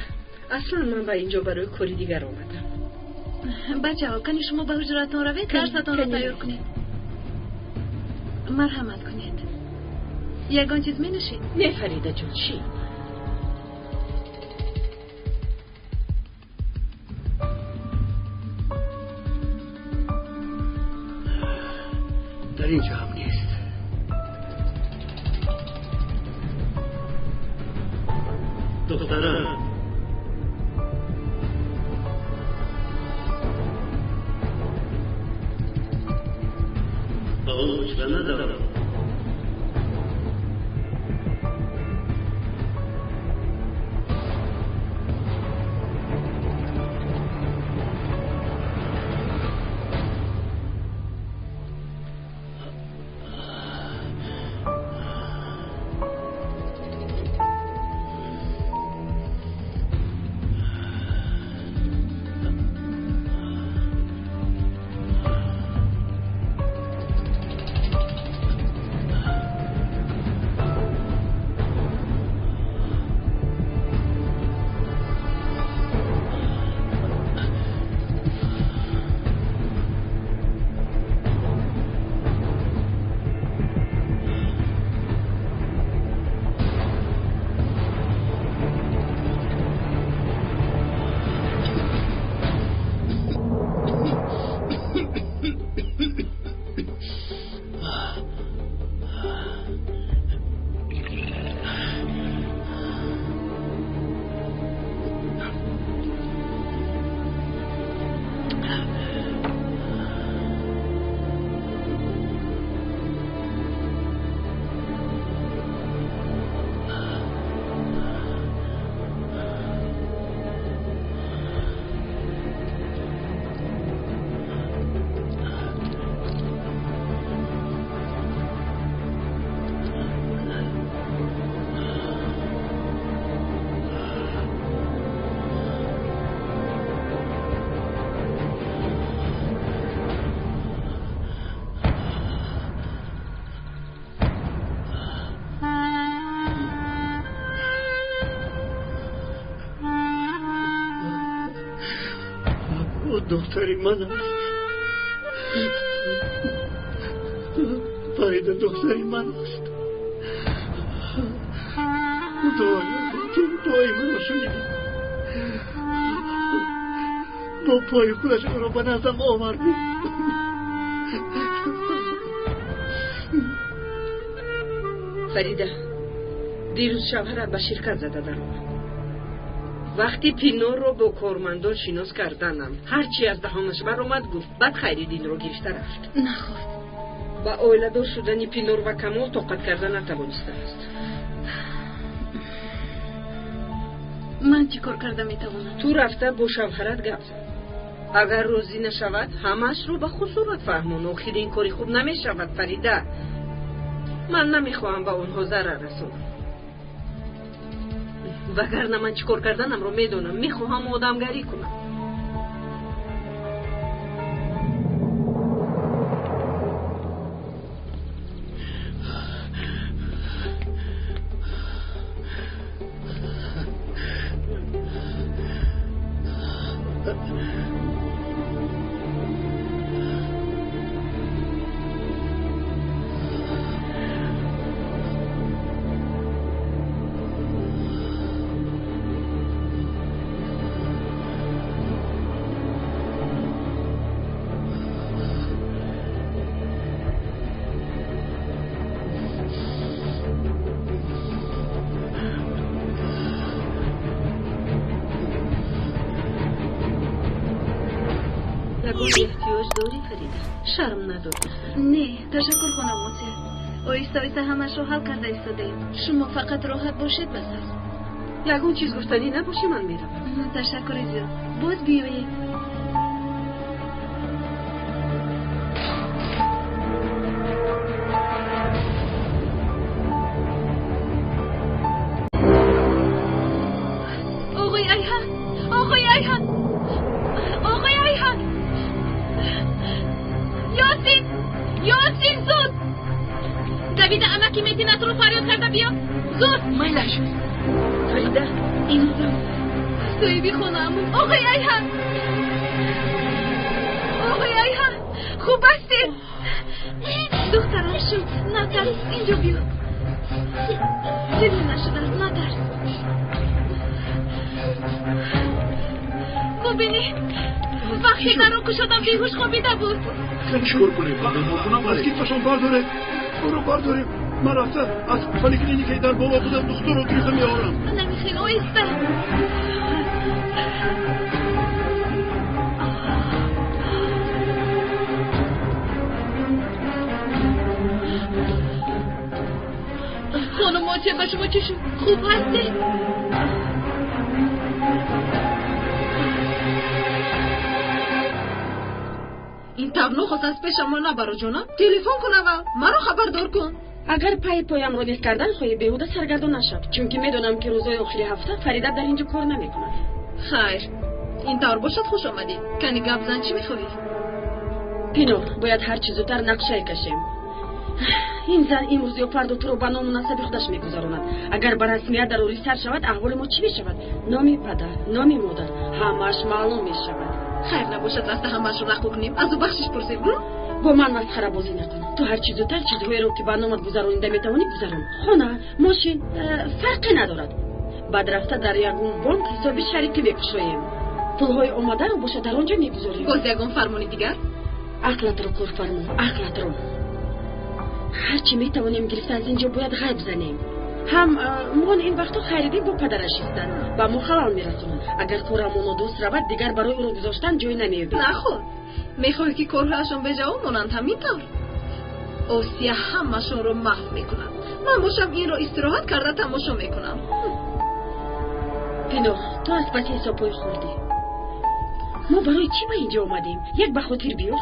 Speaker 10: аслан ман ба инҷо барои кори дигар омадам.
Speaker 9: Бачаҳо, кани шумо ба ҳуҷратон равед, дарсатонро тайёр кунед. Марҳамат кунед. Ягон чиз менӯшед?
Speaker 10: Не, Фарида ҷон, чӣ?
Speaker 14: Дар инҷо ҳам нест. Духтарам, ба он ҳуҷра надорам. Духтари ман аст. Фарида духтари ман аст. Худоё, ту дуои маро шунидӣ. Бо пои худаш ӯро ба наздам овардӣ.
Speaker 10: Фарида, дирӯз шавҳарат ба ширкат зада даромад. Вақти Пинорро бо кормандон шинос карданам, ҳарчи аз даҳонаш баромад гуфт, баъд Хайриддинро гирифта рафт.
Speaker 9: Нахост.
Speaker 10: Ба оиладор шудани Пинор ва Камол тоқат карда натавонистааст.
Speaker 9: Ман чӣ кор карда метавонам?
Speaker 10: Ту рафта бо шавҳарат гап зан. Агар розӣ нашавад, ҳамаашро ба хусурат фаҳмон. Охир ин кори хуб намешавад, Фарида. Ман намехоҳам ба онҳо зарар расонам. Вагарна ман чӣ кор карданамро медонам. Мехоҳам одамгарӣ кунам. Эҳтиёҷ дорӣ, Фарида? Шарм надорӣ?
Speaker 9: Не, ташаккур, хонум Осия. Оҳиста оҳиста ҳамашро ҳал карда истодаем. Шумо фақат роҳат бошед, бас аст.
Speaker 10: Ягон чиз гуфтанӣ набошӣ, ман меравам.
Speaker 9: Ташаккури зиёд. Боз биёед. биё, зуд.
Speaker 17: Майлаш. Фарида, ин одам
Speaker 9: соҳиби хонаамон. Оғои Айҳан, оғои Айҳан, хуб ҳастед? Духтарам шуд, натарс, инҷо биё. Чизе нашудааст, натарс. Бубинед, вақте дарро кушодам беҳуш хобида буд.
Speaker 8: Чӣ кор кунем? Беморхона аз китфашон бардоред, ӯро бардорем. Ман рафта аз поликлиникаи дар боло буда духтурро гирифта меорам.
Speaker 9: Намихел, оҳиста. Хонум Осия, ба шумо чӣ шуд? Хуб ҳастед?
Speaker 7: Ин тавр нохост аз пешам мо набаро, ҷонам. Телефон кун аввал, маро хабардор кун.
Speaker 4: Агар пайи поямро нез кардан хоҳӣ, беҳуда саргардон нашав, чунки медонам, ки рӯзҳои охири ҳафта Фарида дар инҷо кор намекунад.
Speaker 7: Хайр, ин тавр бошад, хуш омадӣ. Кани гап зан, чӣ мехоҳӣ?
Speaker 4: Пино, бояд ҳарчи зудтар нақшае кашем. Ин зан имрӯз ё фардо туро ба ному насаби худаш мегузаронад. Агар ба расмият дарорӣ сар шавад, аҳволи мо чӣ мешавад? Номи падар, номи модар, ҳамааш маълум мешавад.
Speaker 7: Хайр набошад, рафта ҳамаашро нақл кунем, аз ӯ бахшиш пурсем.
Speaker 4: Бо ман масхарабозӣ накун. Ту ҳарчи зудтар чизҳоеро, ки ба номат гузаронида метавонӣ, гузарон. Хона, мошин, фарқе надорад. Баъд рафта дар ягон бонк ҳисоби шарикӣ мекушоем. Пулҳои омадаро бошад дар он ҷо мегузорем.
Speaker 7: Боз ягон фармони дигар?
Speaker 4: Ақлатро корфармо, ақлатро. Ҳарчи метавонем гирифта аз ин ҷо бояд ғайб занем. Ҳам мон ин вақтҳо Хайриддин бо падараш истанд, ба мо халал мерасонанд. Агар корамон нодуруст равад, дигар барои ӯро гузоштан ҷой намеёбем.
Speaker 7: Наход, мехоҳӣ ки корҳояшон беҷавоб монанд, ҳамин тавр? Осия ҳамашонро маҳв мекунад. Ман бошам инро истироҳат карда тамошо мекунам.
Speaker 4: Пино, ту аз паси ҳисобҳои хурдӣ. Мо барои чӣ ба инҷо омадем? Як ба хотир биёр.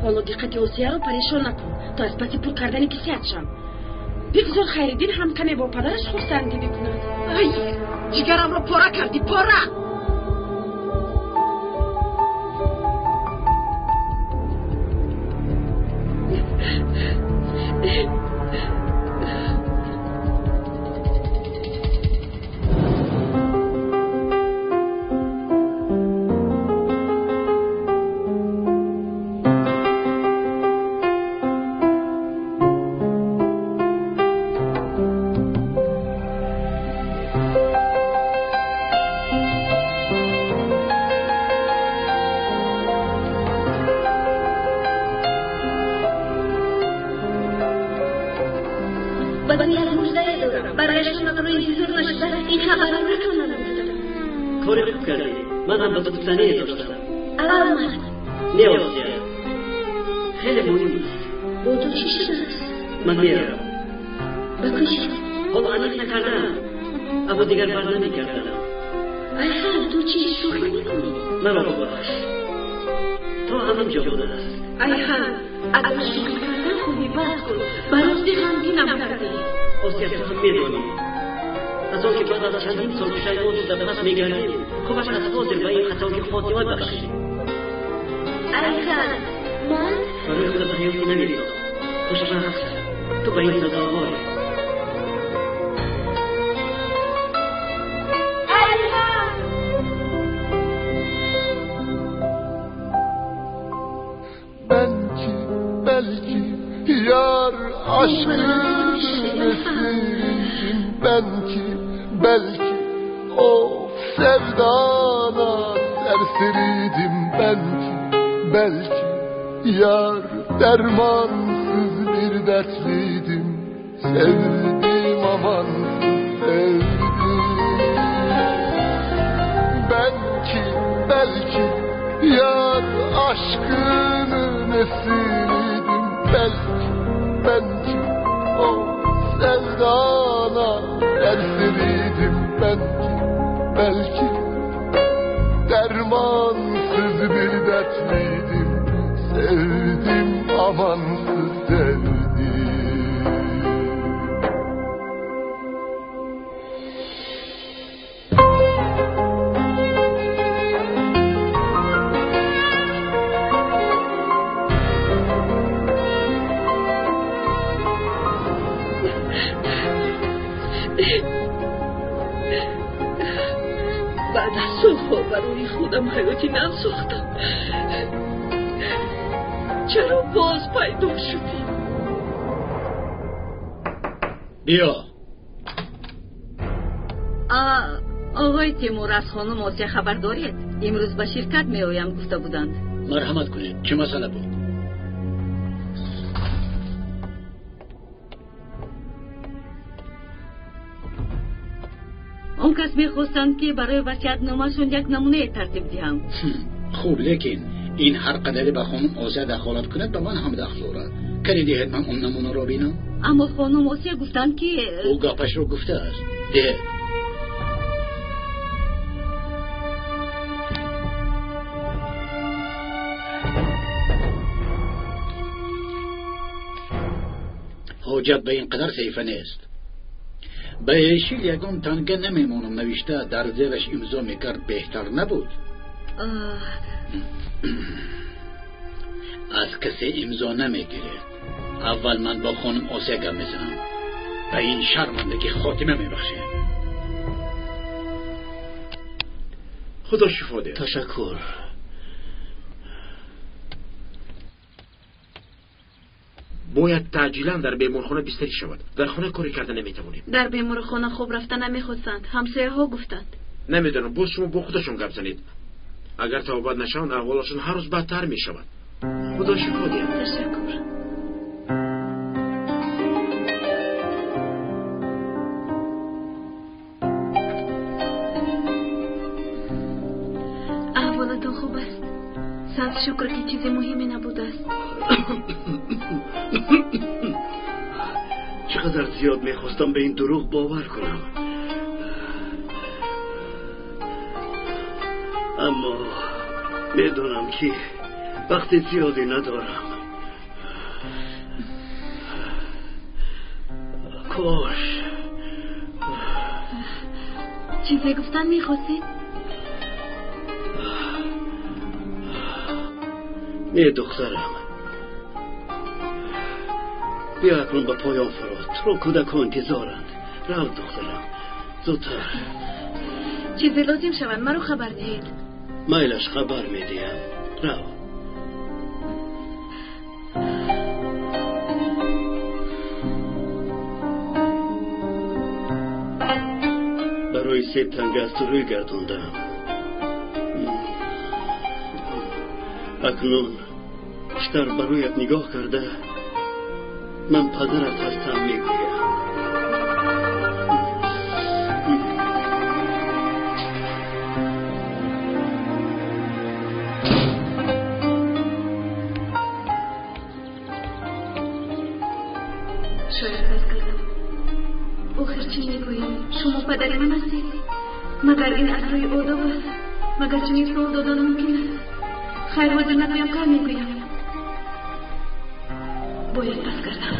Speaker 4: Ҳоло диққати Осияро парешон накун. Ту аз паси пур кардани кисият шав. Бигзор Хайриддин ҳам каме бо падараш хурсандӣ бикунад.
Speaker 7: Ай, ҷигарамро пора кардӣ, пора!
Speaker 10: Бо барои худам ҳаёти нав сохтам. Чаро боз пайдо шудӣ?
Speaker 13: Биё.
Speaker 9: Оғои Темур, аз хонум Осия хабар доред? Имрӯз ба ширкат меоям гуфта буданд.
Speaker 13: Марҳамат кунед, чӣ масъала буд?
Speaker 9: Он кас мехостанд, ки барои васиятномаашон як намунае тартиб диҳам.
Speaker 13: Хуб, лекин ин ҳар қадаре ба хонум Осия дахолат кунад, ба ман ҳам дахл дорад. Кани диҳед ман он намунаро бинам.
Speaker 9: Аммо хонум Осия гуфтанд, ки
Speaker 13: ӯ гапашро гуфтааст. Диҳед. Ҳоҷат ба ин қадар саҳифа нест. Ба эшил ягон танга намемонам навишта дар зераш имзо мекард, беҳтар набуд? Аз касе имзо намегиред. Аввал ман бо хонум Осия гап мезанам. Ба ин шармандагӣ хотима мебахшем.
Speaker 12: Худо шифо диҳад.
Speaker 14: Ташаккур.
Speaker 12: Бояд таъҷилан дар беморхона бистарӣ шавад. Дар хона коре карда наметавонем.
Speaker 9: Дар беморхона хоб рафта намехостанд. Ҳамсояҳо гуфтанд.
Speaker 12: Намедонам, боз шумо бо худашон гап занед. Агар табобат нашаванд, аҳволашон ҳар рӯз бадтар мешавад. Худо шифо диҳад.
Speaker 9: Ташаккур. Аҳволатон хуб аст? Сад шукр, ки чизи муҳиме набудааст.
Speaker 14: Чӣ қадар зиёд мехостам ба ин дурӯғ бовар кунам, аммо медонам, ки вақти зиёде надорам. Кош
Speaker 9: чизе гуфтан мехостед?
Speaker 14: Не, духтарам, биё акнун ба поён фурод. Туро кӯдакон интизоранд. Рав, духтарам, зудтар.
Speaker 9: Чизе лозим шавад, маро хабар диҳед.
Speaker 14: Майлаш, хабар медиҳам. Рав. Барои се танга аз ту рӯй гардондам. Акнун чӣ ба рӯят нигоҳ карда ман падарат ҳастам мегӯям.
Speaker 9: Шояд пас кардам. Охир чӣ мегӯям? Шумо падари ман ҳастед. Магар ин аз рӯи одоб аст? Магар чунин суол додан мумкин аст? Хайр, ҳозир нагӯям, кай мегӯям? Бояд пас кардам.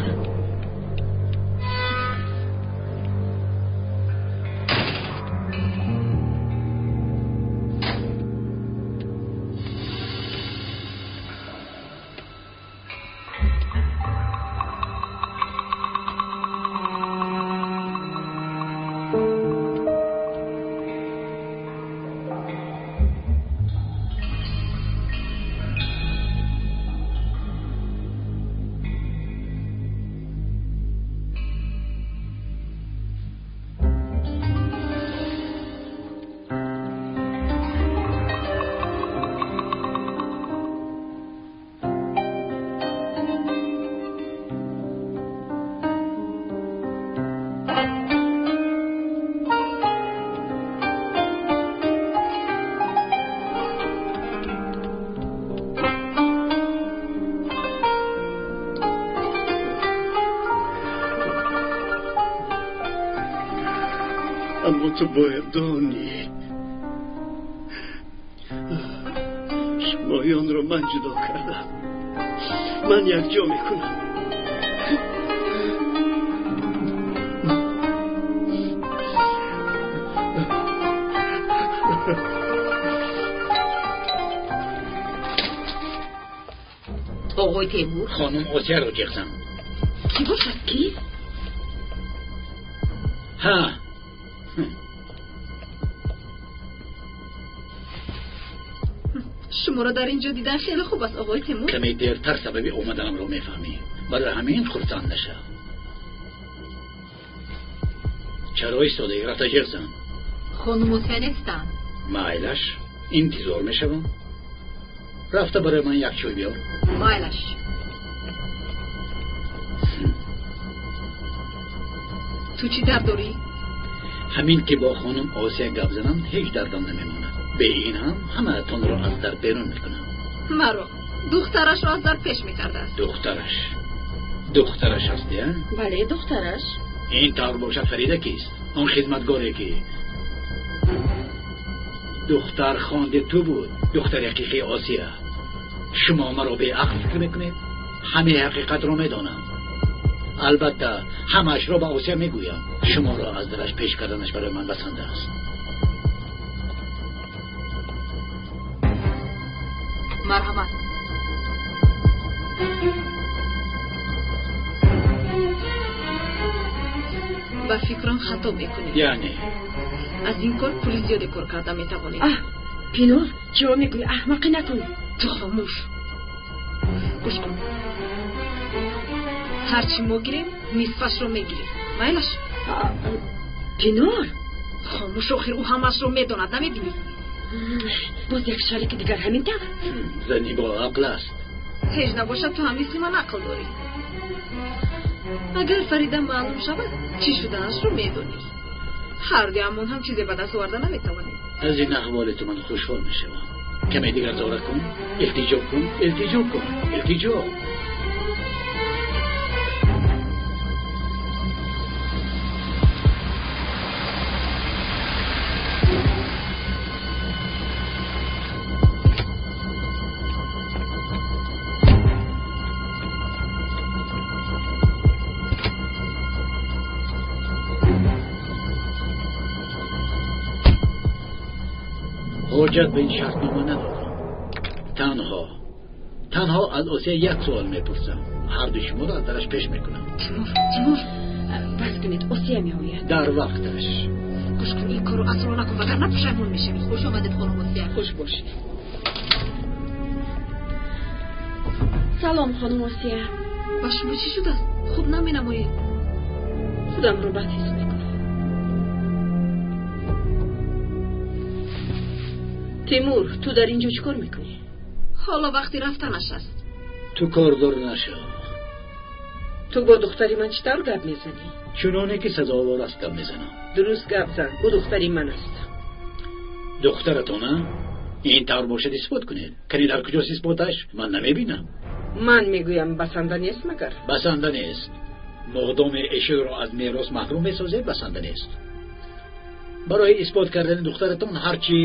Speaker 14: Аммо ту бояд донӣ, шумоёнро ман ҷудо кардам, ман якҷо мекунам.
Speaker 11: Оғои Темур,
Speaker 13: хонум Осияро ҷиғзам.
Speaker 11: Кӣ бошад, кист?
Speaker 13: Ҳа.
Speaker 9: Шуморо дар ин ҷо дидан хеле хуб аст, оғои Тимур.
Speaker 13: Каме дертар сабаби омаданамро мефаҳмӣ. Барои ҳамин хурсанд нашав. Чаро истодаӣ? Рафта ҷеғ зан.
Speaker 18: Хонум Осия нестанд.
Speaker 13: Майлаш, интизор мешавам. Рафта барои ман як чой биёр.
Speaker 18: Майлаш.
Speaker 9: Ту чӣ дард дорӣ?
Speaker 13: Ҳамин ки бо хонум Осия гап занам, ҳеҷ дардам намемонад. Бе ин ҳам ҳамаатонро аз дар берун мекунам.
Speaker 9: Маро духтарашро аз дар пеш мекардааст.
Speaker 13: Духтараш? Духтараш ҳастӣ, а?
Speaker 4: Бале, духтараш.
Speaker 13: Ин тавр бошад, Фарида кист? Он хизматгоре ки духтар хонди ту буд, духтари ҳақиқии Осия. Шумо маро беақл фикр мекунед? Ҳамаи ҳақиқатро медонам. Албатта ҳамаашро ба Осия мегӯям. Шуморо аз дараш пеш карданаш барои ман басанда аст.
Speaker 18: Марҳамат.
Speaker 9: Ба фикрам хато мекунӣ.
Speaker 13: Яъне?
Speaker 9: Аз ин кор пули зиёде кор карда метавонӣ.
Speaker 4: Аҳ, Пинор, чиро мегӯӣ? Аҳмақӣ накун.
Speaker 9: Ту хомӯш. Гӯш кун. Ҳарчи мо гирем, нисфашро мегирем. Майлаш?
Speaker 4: Пинор?
Speaker 9: Хомӯш, охир ӯ ҳамаашро медонад, намебинӣ?
Speaker 4: Боз як шарики дигар ҳамин тавр?
Speaker 13: Зани бо ақл аст.
Speaker 9: Ҳеҷ набошад, ту ҳам мисли ман ақл дорӣ. Агар Фарида маълум шавад, чӣ шудаашро медонӣ. Ҳардуямон ҳам чизе ба даст оварда наметавонем.
Speaker 13: Аз ин аҳволи ту ман хушҳол мешавам. Каме дигар зора кун, илтиҷо кун, илтиҷо кун, илтиҷо. ҳоҷат ба ин шартнома надорам. Танҳо аз Осия як суол мепурсам. Ҳарду шуморо аз дараш пеш мекунам.
Speaker 4: Тимур, Тимур, бас кунед, Осия меояд.
Speaker 13: Дар вақташ.
Speaker 9: Гӯш кун, ин корро асро накун, вагарна пушаймон мешавӣ.
Speaker 18: Хуш омадед, хонум Осия.
Speaker 10: Хуш бошед.
Speaker 4: Салом, хонум Осия.
Speaker 9: Ба шумо чӣ шудааст? Хуб наменамоед.
Speaker 10: Худамро бад ҳис мекунам. Тимур, ту дар ин ҷо чӣ кор мекунӣ?
Speaker 9: Ҳоло вақти рафтанаш аст.
Speaker 13: Ту кордор нашав.
Speaker 10: Ту бо духтари ман чӣ тавр гап мезанӣ?
Speaker 13: Чуноне ки сазовор аст гап мезанам.
Speaker 10: Дуруст гап зан, ӯ духтари ман аст.
Speaker 13: Духтаратона? Ин тавр бошад, исбот кунед. Кани дар куҷост исботаш? Ман намебинам.
Speaker 10: Ман мегӯям, басанда нест магар?
Speaker 13: Басанда нест. Муғдоми эшилро аз мерос маҳрум месозед, басанда нест. Барои исбот кардани духтаратон ҳарчи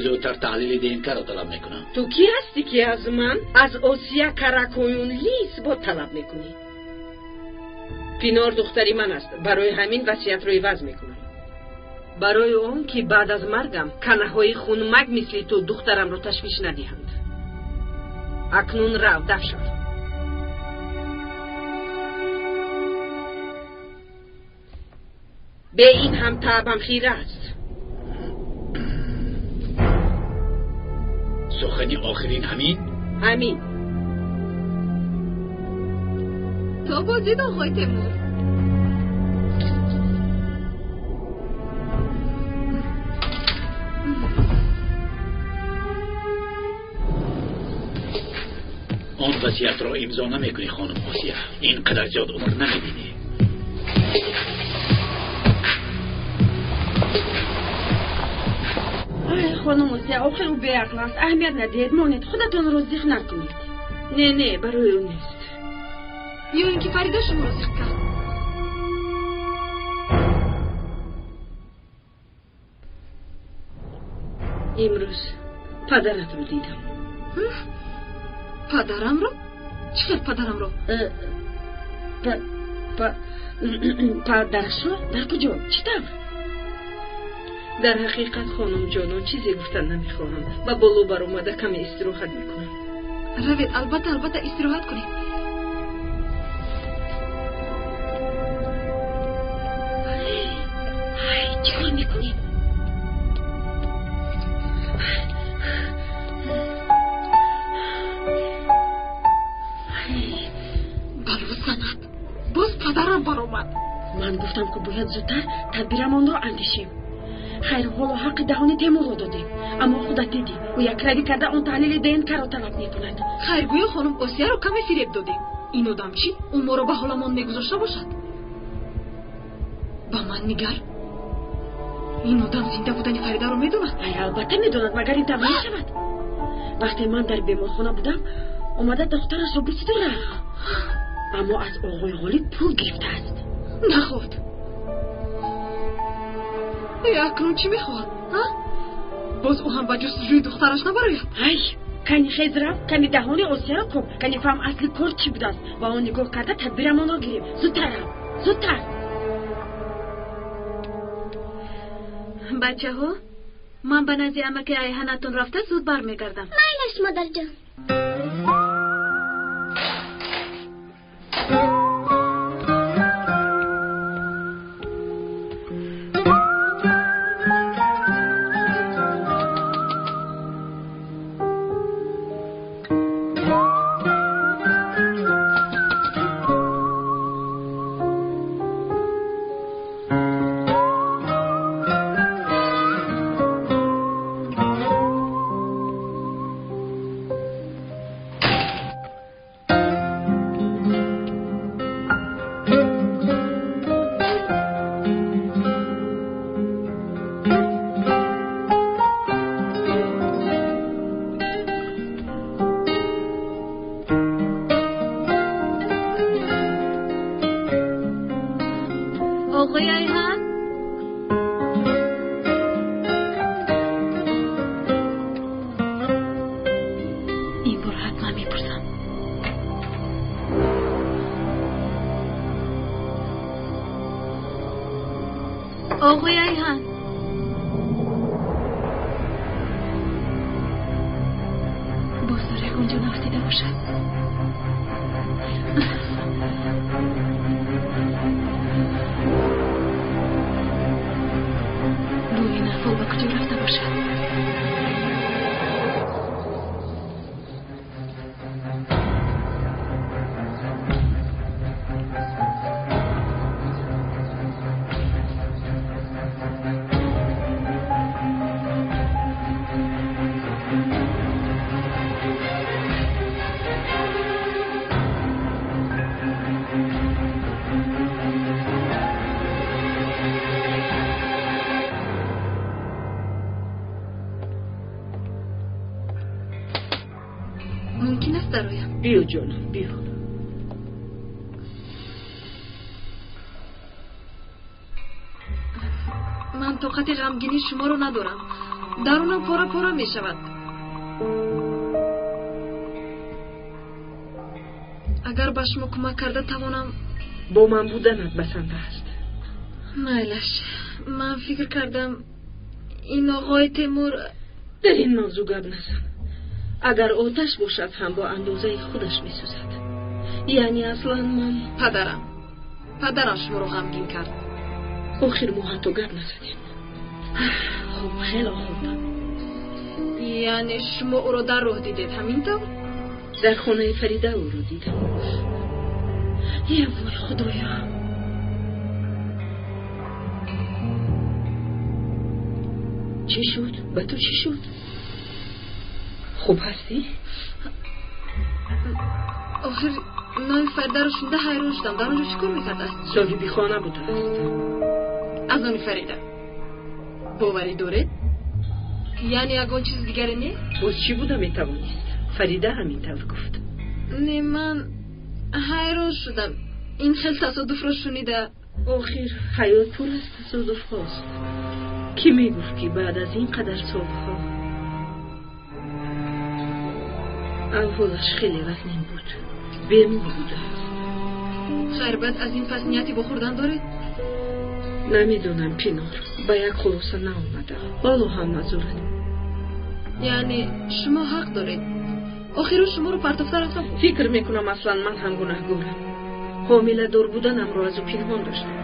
Speaker 13: зудтар таҳлили ДНК-ро талаб мекунам.
Speaker 10: Ту кӣ ҳастӣ, ки аз ман, аз Осия Каракоюнли исбот талаб мекунӣ? Пинор духтари ман аст, барои ҳамин васиятро иваз мекунам. Барои он ки баъд аз маргам канаҳои хунмак мисли ту духтарамро ташвиш надиҳанд. Акнун рав, даф шав. Бе ин ҳам таъбам хира аст.
Speaker 13: Сухани охирин ҳамин?
Speaker 10: Ҳамин.
Speaker 9: То бозид, оғои Темур.
Speaker 13: Он васиятро имзо намекунӣ, хонум Осия. Ин қадар зиёд умр намебинӣ.
Speaker 4: Ай, хонум Осия, охир ӯ беақл аст. Аҳамият надиҳед, монед, худатонро зиқ накунед.
Speaker 10: Не, не, барои ӯ нест.
Speaker 9: Ё ин ки Фарида шуморо зиқ кард.
Speaker 10: Имрӯз падаратро дидам.
Speaker 9: Падарамро? Чӣ хел падарамро?
Speaker 4: Падарашро? Дар куҷо? Чӣ тавр?
Speaker 10: Дар ҳақиқат, хонум ҷонон, чизе гуфтан намехоҳам. Ба боло баромада каме истироҳат мекунам.
Speaker 9: Равед, албатта, албатта истироҳат кунед. Чӣ кор мекунед? Падарам баромад.
Speaker 4: Ман гуфтам, ки бояд зудтар тадбирамонро андешем. Хайр, ҳоло ҳаққи даҳони Темурро додем, аммо худат дидӣ, ӯ якравӣ карда он таҳлили ДНК-ро талаб мекунад.
Speaker 9: Хайр, гӯё хонум Осияро каме фиреб додем. Ин одам чӣ? Ӯ моро ба ҳоламон мегузошта бошад? Ба ман нигар. Ин одам зинда будани Фаридаро медонад?
Speaker 4: Ай, албатта медонад, магар ин тавр мешавад? Вақте ман дар беморхона будам, омада духтарашро бусиду рафт. Аммо аз оғои Ғолиб пул гирифтааст.
Speaker 9: Наход. Акнун чӣ мехоҳад? Боз ӯ ҳам ба ҷустуҷӯи духтараш набарояд?
Speaker 4: Ай, кани хез рафт, кани даҳони Осияро коб, кани фаҳм асли кор чӣ будааст. Ба он нигоҳ карда тадбирамонро гирем. Зудтар рав, зудтар.
Speaker 9: Бачаҳо, ман ба назди амаки Айҳанатон рафта зуд бармегардам.
Speaker 3: Майлаш, модарҷон.
Speaker 9: آقای ایهان، باز در یک اونجا نفتیده باشد. بو این احوال به کجا رفته باشد؟ ممکن است درایم؟
Speaker 10: بیا جانم، بیا.
Speaker 9: من طاقت غمگینی شما رو ندارم. درونم پاره پاره می شود. اگر به شما کمک کرده توانم.
Speaker 10: با من بودنت بسنده است.
Speaker 9: مایلش، من فکر کردم این آقای تیمور.
Speaker 10: در این موضوع گپ نزن. اگر آتش باشد هم با اندازه خودش میسوزد. یعنی اصلا من
Speaker 9: پدرم شما رو غمگین کرد.
Speaker 10: آخر ما حتی گپ نزدیم. خب خیلی خوب.
Speaker 9: یعنی شما او رو در راه دیدید همینطور؟
Speaker 10: در خانه فریده او رو دیدم.
Speaker 4: یه وای خدایا.
Speaker 10: چی شد؟ به تو چی شد؟ خوب هستی؟
Speaker 9: آخر نام فریده رو شنیده حیران شدم. در اونجا چیکار میکرد است؟
Speaker 10: صاحبی خانه بوده است.
Speaker 9: از آن فریده باوری دارید؟ یعنی یگان چیز دیگری نیست؟
Speaker 10: باز چی بوده میتوانست؟ فریده همینطور گفت.
Speaker 9: نه، من حیران شدم این خیلی تصادف رو شنیده.
Speaker 10: آخر حیات پر از تصادف هاست. کی میگفت که بعد از این قدر سالها احوالش خیلی وزنین بود، بیمار بوده است.
Speaker 9: خیر، بعد از این پس نیتی با خوردن دارید؟
Speaker 10: نمیدونم پینار، به یک خلاصه نآمده. حالا هم نزورد.
Speaker 9: یعنی شما حق دارید. آخر شما رو پرتافته رفته بود.
Speaker 10: فکر میکنم اصلا من هم گناهگارم. حامله دار بودنم رو از او پنهان داشتم.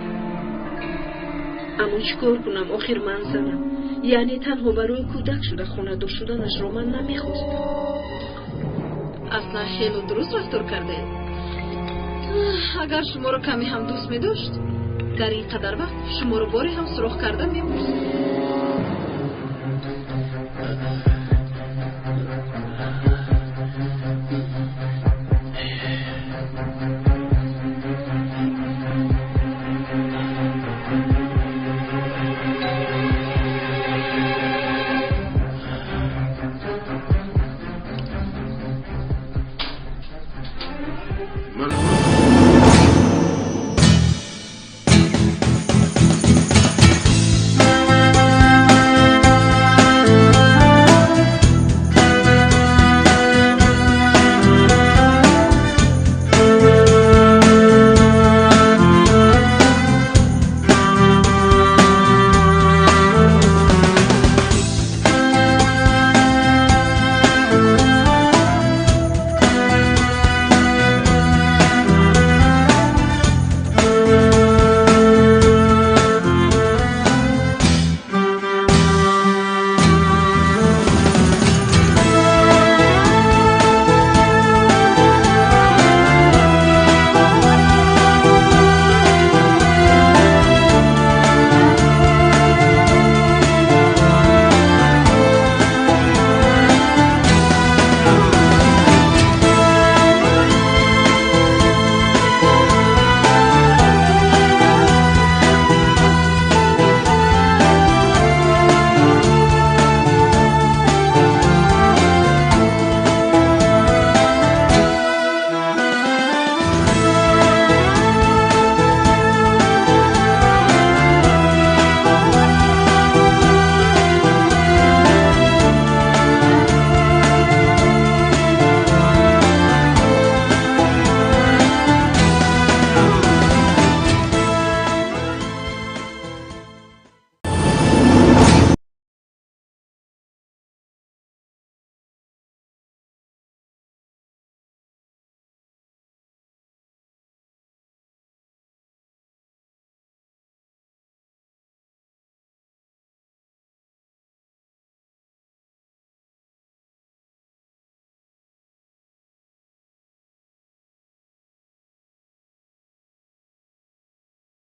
Speaker 10: اما چیکار کنم؟ آخر من زنم. یعنی تنها برای کودک شده خانه دار شدنش رو من نمیخواستم.
Speaker 9: اصلا خیلی درست رفتار کرده.
Speaker 18: Агар шуморо каме ҳам дӯст медошт, дар ин қадар вақт шуморо боре ҳам суроғ карда мепурсид.